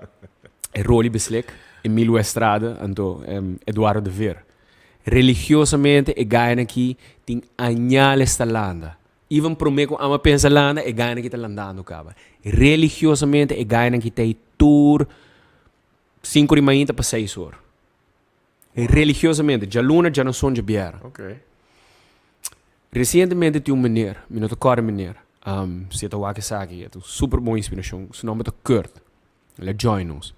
Rolly Beslek, Emilio Estrada, anto Eduardo de Veer. Religiosamente e gainan aki tin añales ta landa. Even prome ku ama pensa landa, e gainan aki ta landando kaba. Religiosamente e gainan aki ta ei tur sinku di mainta pa seis or. Religiosamente, djaluna, djanoson, djabièrnè. Resientemente tin un meneer, mi no ta kòrda e meneer, si e ta wak esaki, e ta un super bon inspirashon, su nòmber ta Kurt, el a join nos.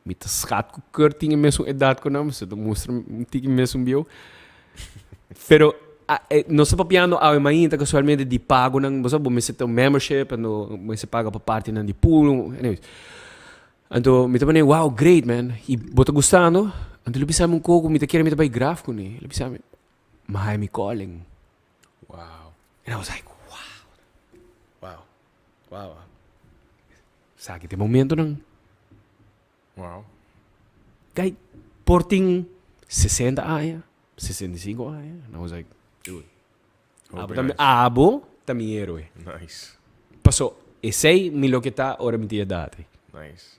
Mi ta schat cu Kurt tin e mesun edad cu nan, pasobra ta mustra un tiki mesun bieu. Pero nos ta papiando awe mainta casualmente di pagonan, bo sa bo mester ta un membership, anto bo mester paga pa partinan di pool, anyways. Anto mi ta pone, wow, great man, y bo ta gustando? Anto lo bisa mi un coco, mi ta kere mi ta bay graf cune. Lo bisa mi, mi haya mi calling. Wow. And I was like, wow. Wow. Wow. Sa ki ta e momentonan. Wow. Kijk, por tin 60 aña, 65 aña. And I was like, dude, abo ta mi, abo ta mi héroe. Nice. Paso, esei mi loke ta ora mi tin edad. Nice.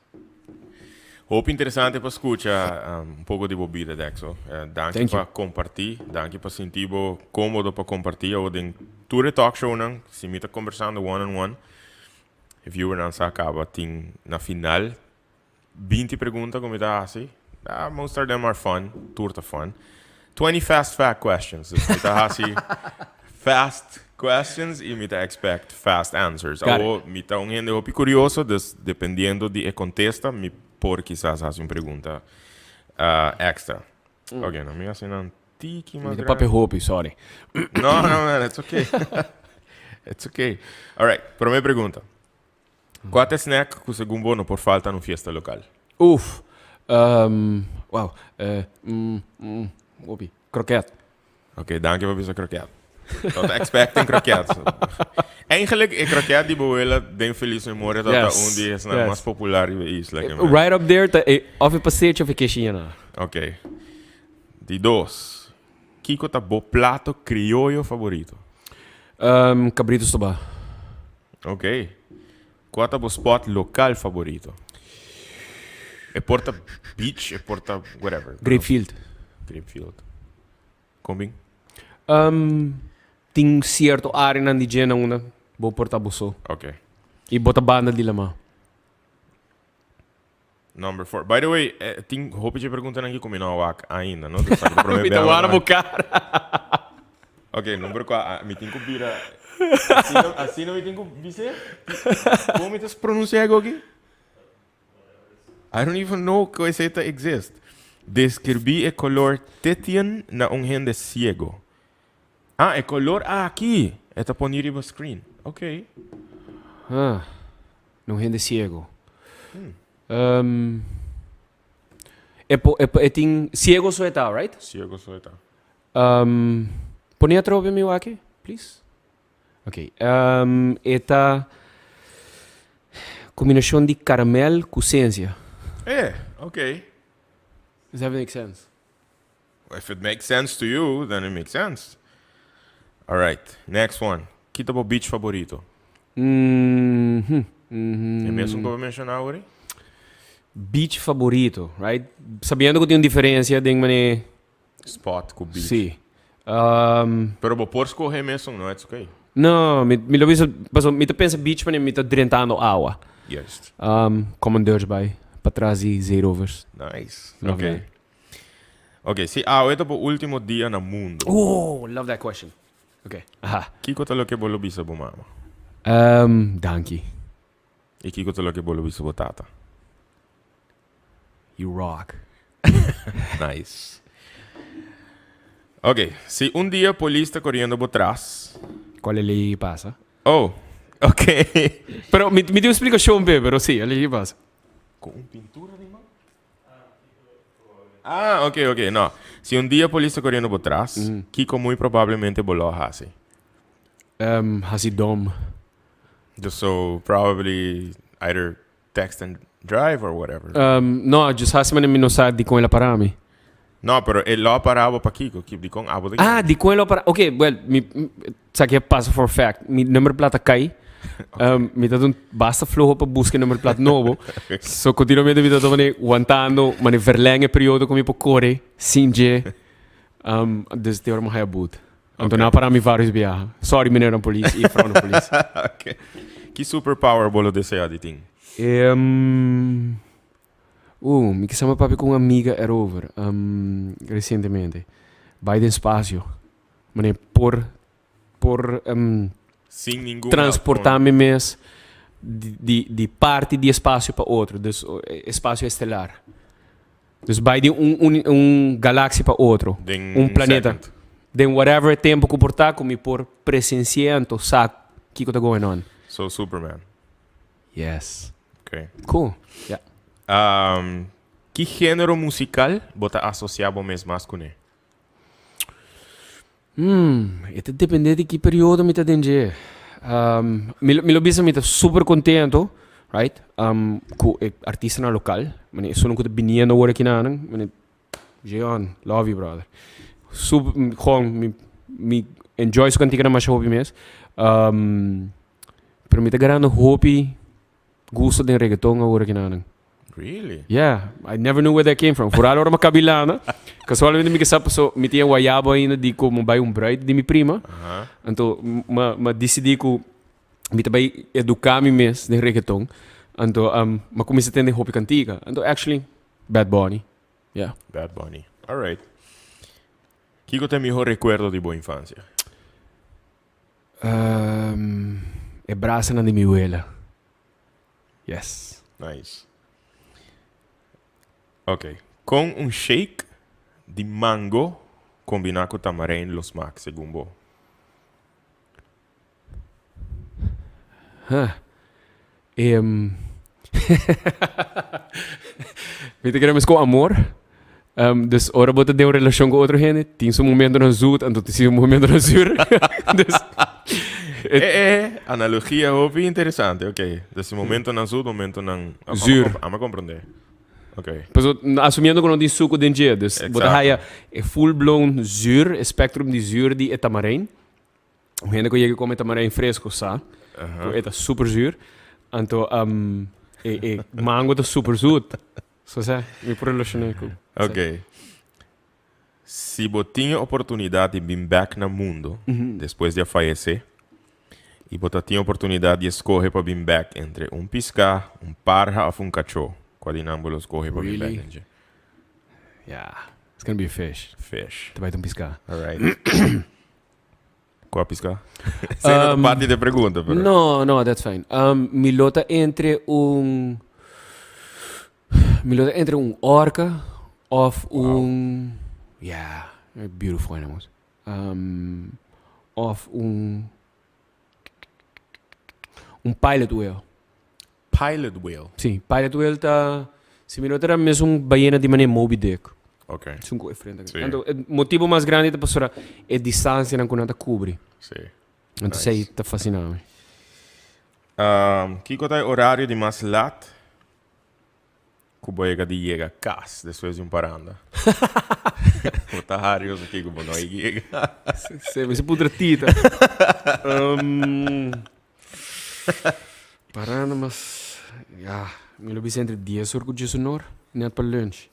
Hopi interesante pa scucha un poco di bo bida, Dexo. Danki pa comparti, danki pa sinti bo comodo pa comparti. Awo den tur e talk shownan, si mi ta conversando one on one, E viewernan sa caba tin na final 20 pregunta cu mi ta haci. Ah, most of them are fun. Tur ta fun. 20 fast fact questions. Dus mi ta haci fast questions y mi ta expect fast answers. Got it. Awo mi ta un hende hopi curioso, dus dependiendo di e contesta mi por kisas haci un pregunta ah, extra. Ok, no mi haci nan tiki mas Mi ta papia grandi. hopi, sorry. No, no, man, it's okay. It's okay. All right, prome pregunta. Cua ta e snack cu segun bo no por falta na un fiesta local? Uf, um, wow, eh, mm, mm, hopi. Kroket. Ok, danki pa bisa kroket. No ta expecting kroket. Eigenlijk, e kroket di bo wela den Feliz Memoria ta Yes, un di esnan yes. mas popular riba e isla. ke men. Right up there ta e of e pastechi of e keshiñana. Ok. Di dos, kiko ta bo plato krioyo faborito? Um, cabrito stobá. Ok. Kua ta bo spot lokal faborito? E por ta beach, e por ta whatever. Grapefield. Grapefield. Kon bin? Um, tin sierto areanan di dje na unda bo por ta bo so. Ok. I bo ta banda di lamá. Number four. By the way, eh, tin hopi dje preguntanan aki ku mi no a wak ainda, no? Dus aki prome Mi ta bel wara nan. bo kara. Ok, number kua, ah, mi tin ku bira. Asina, asina mi tin ku bis'é? Kon mi ta pronuncia e goki? I don't even know ku esei ta exist. Deskribí e kolor titien na un hende siego. Ah, e kolor aki! E ta poni riba screen. Ok. Ah. Na un hende ciego. Um, e po, e, e tin ciego so e ta, right? Ciego so e ta. Um, pone atrobe mi waki, please. Ok. Um, e ta combinacion di caramel cu sensia. Eh, ok. Does that make sense? If it makes sense to you, then it makes sense. All right, next one. Ki ta bo beach favorito? Mm -hmm. Mm -hmm. E mesun ku bo menciona awor? Beach favorito, right? Sabiendo ku tin un diferencia den mane... Spot ku beach. Sí. Um, Pero bo por scoge mesun, no? It's okay. No, mi, mi lo bisa, paso, mi ta pensa beach mane mi ta drentando awa. Juist. Um, Commandeursbaai, patras di Zeerovers. Nice. Love Okay. that. Ok, si awe ta bo ultimo dia na mundo. Oh, love that question. Ok, aha. Kiko ta loke bo lo bisa bo mama? Um, danki. I kiko ta loke bo lo bisa bo tata? You rock. Nice. Ok, si un dia polis ta coriendo bo tras. Cual e ley pasa? Oh, ok. Pero mi, mi tin un explicacion p'e, pero si, e ley pasa. Con un pintura di man? Ah, ok, ok, no. Si un dia polis ta coriendo bo tras, kico muy probablemente bo lo haci? Haci dom. Just so probably either text and drive or whatever. No, just haci manera mi no sa dikon el a para mi. No, pero e lo a para bo pakiko? Ki dikon abo ta Ah, dikon el lo a para. Ok, well, mi sa ke pasa for a fact. Mi number plat a kai. Mi ta un basta floho pa buska e number plat nobo. So continuamente mi ta ta mane wantando, mane verleng e periodo ku mi por kore sin dje. Dus te ora mi haya boet. Anto nan a para mi varios biaha. Sorry meneer nan polis y vrouw nan polis. Ok. Ki superpower bo lo desea di tin? Mi kisa mi papia ku un amiga erover resientemente. Bai den spacio. Mane por por Sin ningun transporta mi mes di di parti di espacio pa otro. Dus espacio estelar. Dus bai di un un un galaxia pa otro. Den un planeta. second. Den whatever tempo ku por ta ku mi por presencia anto sa kiko ta going on. So Superman. Yes. Okay. Cool. Ya. Ki genero musical bo ta asocia bo mes mas kuné? E ta depende di ki periodo mi ta den dje. Mi lo mi lo bisa mi ta super contento, right, ku e artistanan lokal, mane esunnan ku ta biniendo awor aki na nan, mane Jeon, love you brother. Super, gewoon mi mi enjoy su kantikanan masha hopi mes. Pero mi ta garando hopi gusto den reggaeton awor aki na nan. Really? Yeah, I never knew where that came from. Vooral ora mi kabi lana. Casualmente mi kisa paso mi tin e guayabo ainda di ku mi bai un bruid di mi prima. Anto ma ma disidí ku mi ta bai eduká mi mes den reggaeton. Anto mi a kuminsá tende hopi kantika. Anto actually Bad Bunny. Yeah. Bad Bunny. Alright. Kiko ta e mihó rekuerdo di bo infansia? E brasanan di mi wela. Yes. Nice. Ok. Kon un shake di mango kombiná ku tamarijn lo smak segun bo? Huh. Mi ta kere mes ku amor. Dus ora bo ta den un relashon ku otro hende, tin su momentonan zoet, anto tin su momentonan zuur. Dus, Eh, eh, analogia hopi interesante, ok. Dus momentonan zoet, momentonan... Zuur. Amo comprende. Ok. Paso, asumiendo ku no tin suku den dje, dus bo ta haya e full blown zuur, e spectrum di zuur di e tamarijn. Un hende ku yega kome tamarijn fresco sa ku e ta super zuur. Anto e e mango ta super zoet. So sa, mi por relaciona ku. Ok. Si bo tin e oportunidad di bin bek na mundo despues di a fayece y bo ta tin oportunidad di escoge pa bin bek entre un pisca, un parha of un cacho, cua di nan bo lo scoge pa bin bek Really? den dje? Yeah, it's gonna be a fish. Fish. Ta bai ta un pisca. Alright. Cua pisca? Esei no ta parti di e pregunta, pero. No, no, that's fine. Mi lo ta entre un, mi lo ta entre un orca of un, yeah, beautiful animals. Of un, un pilot whale. Pilot whale? Si, pilot whale ta, si mi no ta era mesun bayena di manera Moby Dick. Ok. Esun ku e frente aki. Si. Anto e motibu mas grandi ta pasobra e distansianan ku nan ta kubri. Si. Anto esei ta fasina mi. Kiko ta e orario di mas lat ku bo yega di yega kas despues di un paranda? Bo ta hari oso kiko bo no a yega. Si, mi si puntra Tita. Paranda mas, ya, mi lo bisa entre dies or ku diesunor, net pa lunch.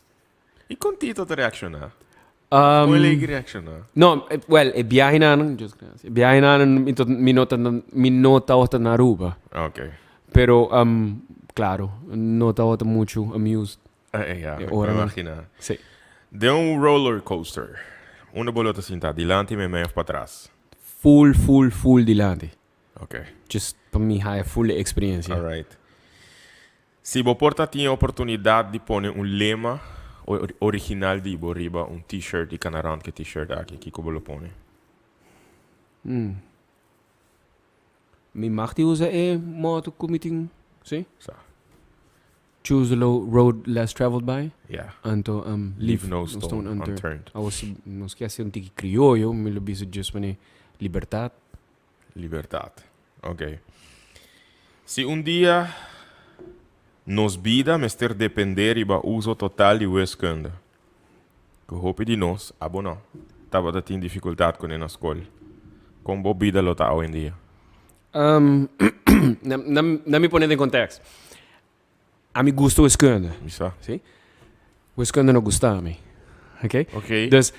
I kon Tito ta reakshoná? Kon el a reakshoná? No, well, e biahenan, Dios gracias, e biahenan mi to, mi no ta, mi no tabata na Aruba. Ok. Pero, claro, no tabata mucho amused. Ya, mi por imagina. Sí. Den un roller coaster, unda bo lo ta sinta? Dilanti, meimei of patras? Full, full, full dilanti. Ok. Just pa mi haya full e experiencia. Alright. Si bo por ta tin e oportunidad di pone un lema original di bo riba un t-shirt di cana rond cu e t-shirt aki, kico bo lo pone? Mi mag di usa e motto cu mi tin, si? Sa. Choose the road less traveled by. Yeah. Anto leave no stone unturned. Awo si nos ke hasi un tiki crioyo, mi lo bisa just mane libertad. Libertad. Ok. Si un dia nos bida mester depende riba uso total di wiskunde, ku hopi di nos, abo no, tabata tin difikultat kuné na skol, kon bo bida lo ta awendia? Na mi pone den kontekst. Ami gusta wiskunde. Mi sa. Si? Wiskunde no gusta mi. Ok? Ok. Dus,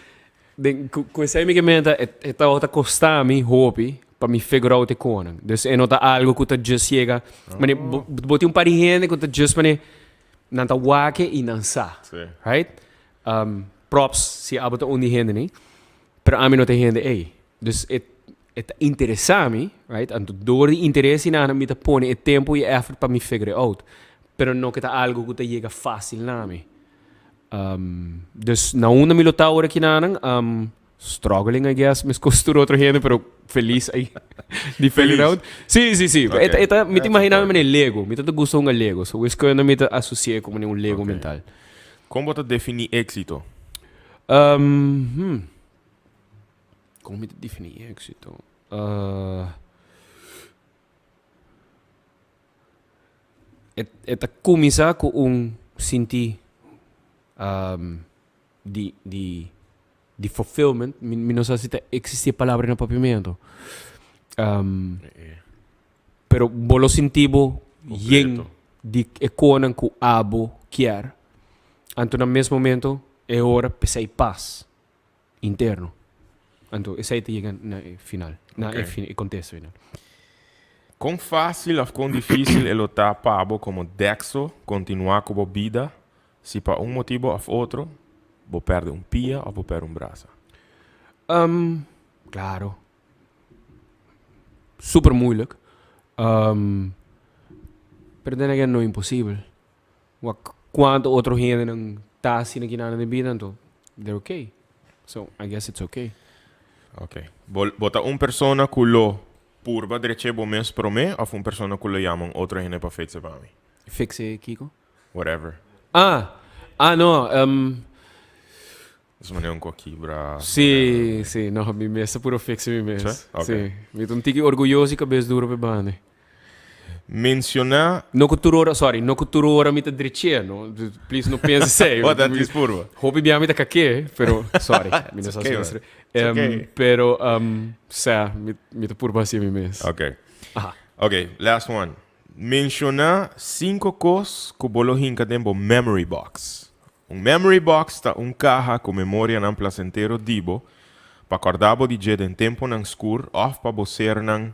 den, ku, ku esei mi ke menta, e, e tabata kosta mi hopi pa mi figure out e konan. Dus e no ta algo ku ta just yega. Mane, bo, bo tin un par di hende ku ta just mane, nan ta wak i nan sa. Si. Right? Props si abo ta un di hende ni. Pero ami no ta e hende ei. Dus e, e ta interesa mi, right? Anto door di interes i nan mi ta pone e tempo i effort pa mi figure out. Pero no ke ta algo ku ta yega fácil na mi. Dus na unda mi lo ta ora ki nanan? Struggling I guess, meskos tur otro hende, pero felis ai di figure out. Sí, sí, sí. Okay. E ta, e ta, mi ta That's imagina mi important. manera Lego. Mi ta ta gusta hunga Lego. So wiskunde mi ta asocia ku manera un Lego Okay. mental. Kon bo ta defini éxito? Hmm. Kon mi ta defini éxito? E, e ta kuminsá ku un sinti di, di, di fulfillment. Mi, mi no sa si ta eksistí e palabra na papiamentu. Pero bo lo sinti bo yen Completo. di e konan ku abo kier. Anto na mes momento e ora p'esei pas interno. Anto esei ta yega na e final, na e Ok. fin, e kontesto final. Kon fásil òf kon difísil e lo ta pa bo komo Dexo kontinuá ku bo bida si pa un motibu òf otro bo pèrdè un pia òf bo pèrdè un brasa? Klaro. Super moeilijk. Pero den again no imposibel. Wak cuanto otro hendenan ta asina ki nan den bida anto they're okay. So I guess it's okay. Ok. Bo, bo ta un persona cu lo purba dreche bo mes prome of un persona cu lo yama un otro hende pa fetse pa mi? Fixe kiko? Whatever. Ah! Ah no, Nos manera un kibra. Sí, sí, no, mi mes ta puro fixe mi mes. Sí? Ok. Sí. Mi ta un tiki orguyoso y cabes duro pe banda. Menciona. No cu tur ora, sorry, no cu tur ora mi ta dreché, no. Please no pensa esey. Oh, dat is purba. Hopi bia mi ta kaké, pero sorry, mi no sa okay, si man. mester. It's okay. Pero, sa, mi, mi ta purba haci mi mes. Ok. Aha. Ok, last one. Menciona cinco cos cu bo lo hinca den bo memory box. Un memory box ta un kaha ku memorianan plasentero di bo pa kòrda bo di dje den tempunan skur òf pa bo sernan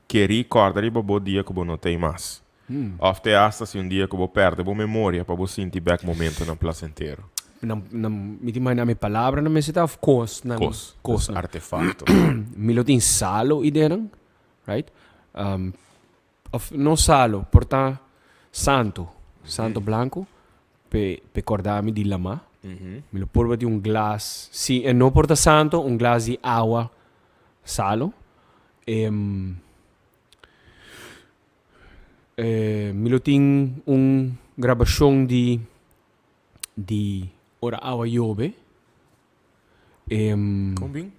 kerí kòrda riba bo dia ku bo no t'ei mas. Òf te asta si un dia ku bo pèrdè bo memoria pa bo sinti bèk momentunan plasentero. Nan, nan, mi ta imaginá mi palabranan mester ta òf kosnan? Kos, Kosnan. artefakto. Mi lo tin salo i denan, right? Of no salo, por ta santo, santo blanco, p'e p'e corda mi di lama. Mi lo purba di un glas, si e no por ta santo, un glas di awa salo. Mi lo tin un grabacion di di ora awa yobe. Kon bin?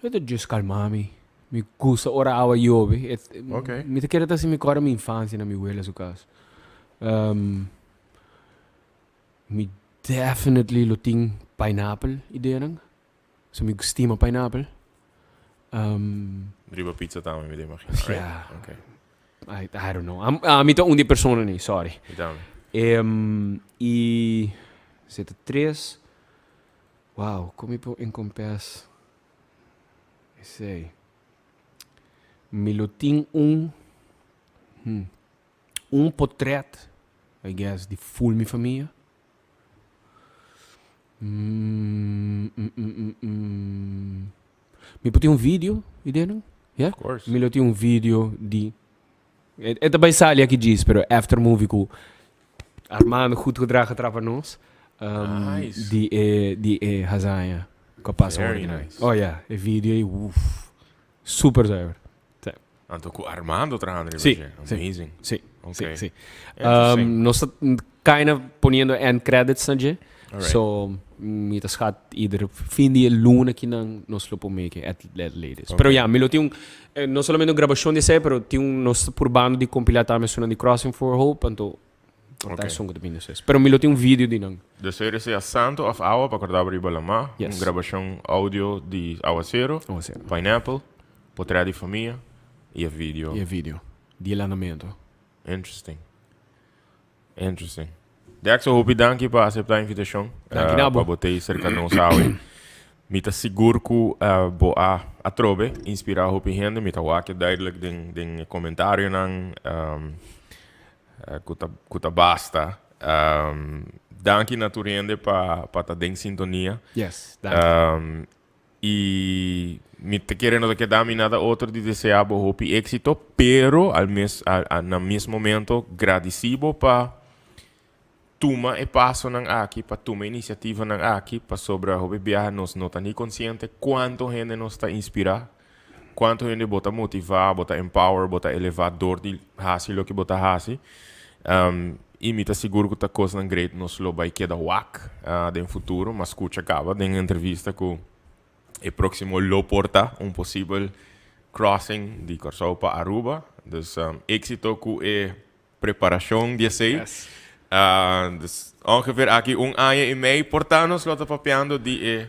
E ta just calma mi. Mi gusta ora awa yobe. E, Ok. Mi ta kere ta si mi corda mi infancia na mi wela su cas. Mi definitely lo tin pineapple ideanan. So mi stima pineapple. Riba pizza tambe mi ta imagina, right? Yeah. Ok. I don't know. Ami ta un di persona ni, sorry. Mi tambe. I zeta tres. Wow, kon mi por encompass esei? Mi lo tin un, un potret, I guess, di full mi famia. Mi por tin un video di den nan? Yeah? Of course. Mi lo tin un video di. E ta bai sali aki djis, pero after movie ku Armando goed gedragen trapa nos. Nice. Di e di e hazaña ku a pasa Very hopi nan. nice. Oh ya, e video ei uff, super zuiver. Sí. Anto ku Armando trahando riba Sí, dje. sí. Amazing. Sí, Ok. sí, sí. Interesting. Nos ta kinda poniendo end credits na dje. Alright. So, mi ta schat ieder fin di e luna kinan nos lo por make it at the latest. Pero ya, mi lo tin un, eh, no solamente un grabacion di esei, pero tin un, nos ta purbando di compila tambe esunnan di Crossing for Hope, anto por ta esun cu ta bini despues. Pero mi lo tin un video di nan. Dus er sea santo of awa pa corda riba lama, Yes. un grabacion audio di Awacero, Awacero. Pineapple, potret di famia y e video. Y e video di e landamento. Interesting. Interesting. Dexter, hopi danki pa acepta e invitacion. Danki na bo. Pa bo tei cerca nos awe. Mi ta sigur cu bo a atrobe inspira hopi hende. Mi ta wak duidelijk den e comentarionan cu ta basta. Danki na tur hende pa ta den sintonia. Yes, danki. Y mi ta kere no ta keda mi nada otro di desea bo hopi éxito, pero al mes, al, al, na mes momento gradici bo pa tuma e pasonan aki, pa tuma e iniciativanan aki, pasobra hopi biaha nos no ta ni consciente cuanto hende nos ta inspira, cuanto hende bo ta motiva, bo ta empower, bo ta eleva door di haci loke bo ta haci. Y mi ta sigur cu ta cosnan great nos lo bay keda wak den futuro, ma scucha caba den entrevista cu e proximo lo por ta un posibel crossing di Corsou pa Aruba. Dus exito cu e preparacion di esey. Dus ongeveer aki un aña y mei por ta nos lo ta papiando di e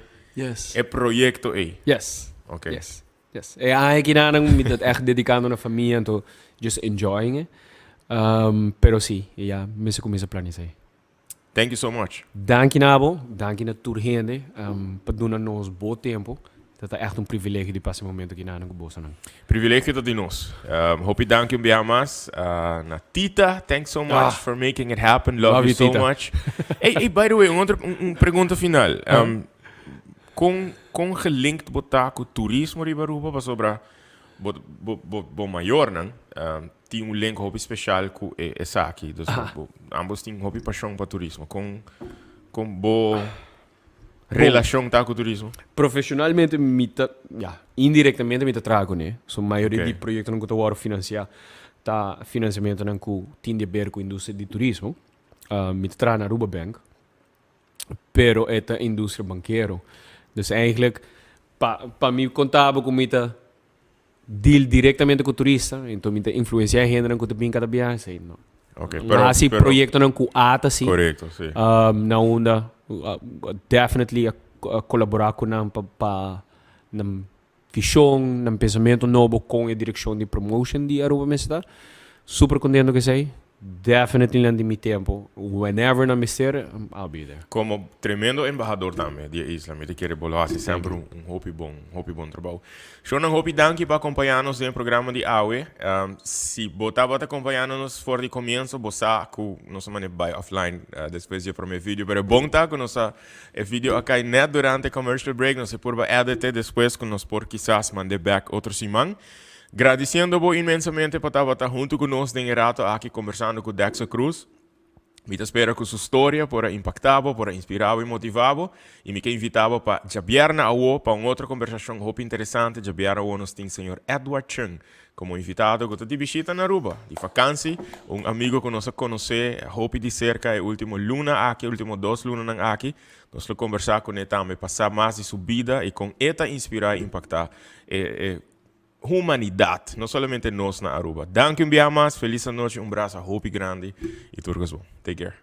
e proyecto ey. Yes. Ok. Yes. Yes. E aña aki nan mi ta echt dedicando na famia anto just enjoying it. Pero si, ya mester cuminsa plania esey. Thank you so much. Danki na bo, danki na tur hende pa duna nos bo tempo. Ta ta echt un privilegio di pasa e momento aki nan cu bosonan. Privilegio ta di nos. Hopi danki un biaha mas na Tita. Thanks so much for making it happen. Love, Love you you, so Tita. much. Hey, hey, by the way, un otro, un pregunta final. Con, con gelinkt bo ta cu turismo riba Aruba? Pasobra bo, bo, bo, bo mayornan tin un link hopi special cu e esaki. Dus bo, bo, ambos tin hopi pasion pa turismo. Con, con bo relacion ta cu turismo? Profesionalmente mi ta, ja, indirectamente mi ta traha cune. So mayoria di proyectonan cu ta worde financia ta financiamentonan cu tin di haber cu industria di turismo. Mi ta traha na Aruba Bank. Pero e ta industria bankero. Dus eigenlijk, pa, pa mi konta bo ku mi ta deal directamente ku turista, enton mi ta influencia e hendenan ku ta bin kada biaha, esei no. Ok, No pero, hasi pero proyectonan ku ata si. Correcto, si. Na unda definitely a kolabora ku nan pa pa nan vision, nan pensamento nobo kon e direccion di promotion di Aruba mester ta. Super contento cu esey. Definitely nan di mi tempo. Whenever nan mester, I'll be there. Como tremendo embahador tambe di e isla, mi ta kere bo lo haci semper un hopi bon, hopi bon trabou. Shornan, hopi danki pa acompaña nos den e programa di awe. Si bo tabata acompañando nos for di comienzo, bo sa cu nos a manda bai offline despues di e prome video, pero e bon ta cu nos a E video a kai net durante commercial break, nos e purba edit e despues ku nos por kisas mand'e bek otro siman. Gradisiendo bo inmensamente pa tabata huntu ku nos den e rato aki kombersando ku Dexter Cruz. Mi ta spera ku su storia por a impakta bo, por a inspira bo i motiva bo. I mi ke invita bo pa djabièrnè awo pa un otro kombersashon hopi interesante. Djabièrnè awo nos tin señor Edward Chung Como invitado cu ta di bishita na Aruba di vakantie, un amigo cu nos a conoce hopi di cerca e ultimo luna aki, e ultimo dos lunanan aki, nos lo conversa cune tambe pa sa mas di su bida y con e ta inspira y impacta e e humanidad, no solamente nos na Aruba. Danki un bia mas, feliz anochi, un brasa hopi grandi y tur cos bon. Take care.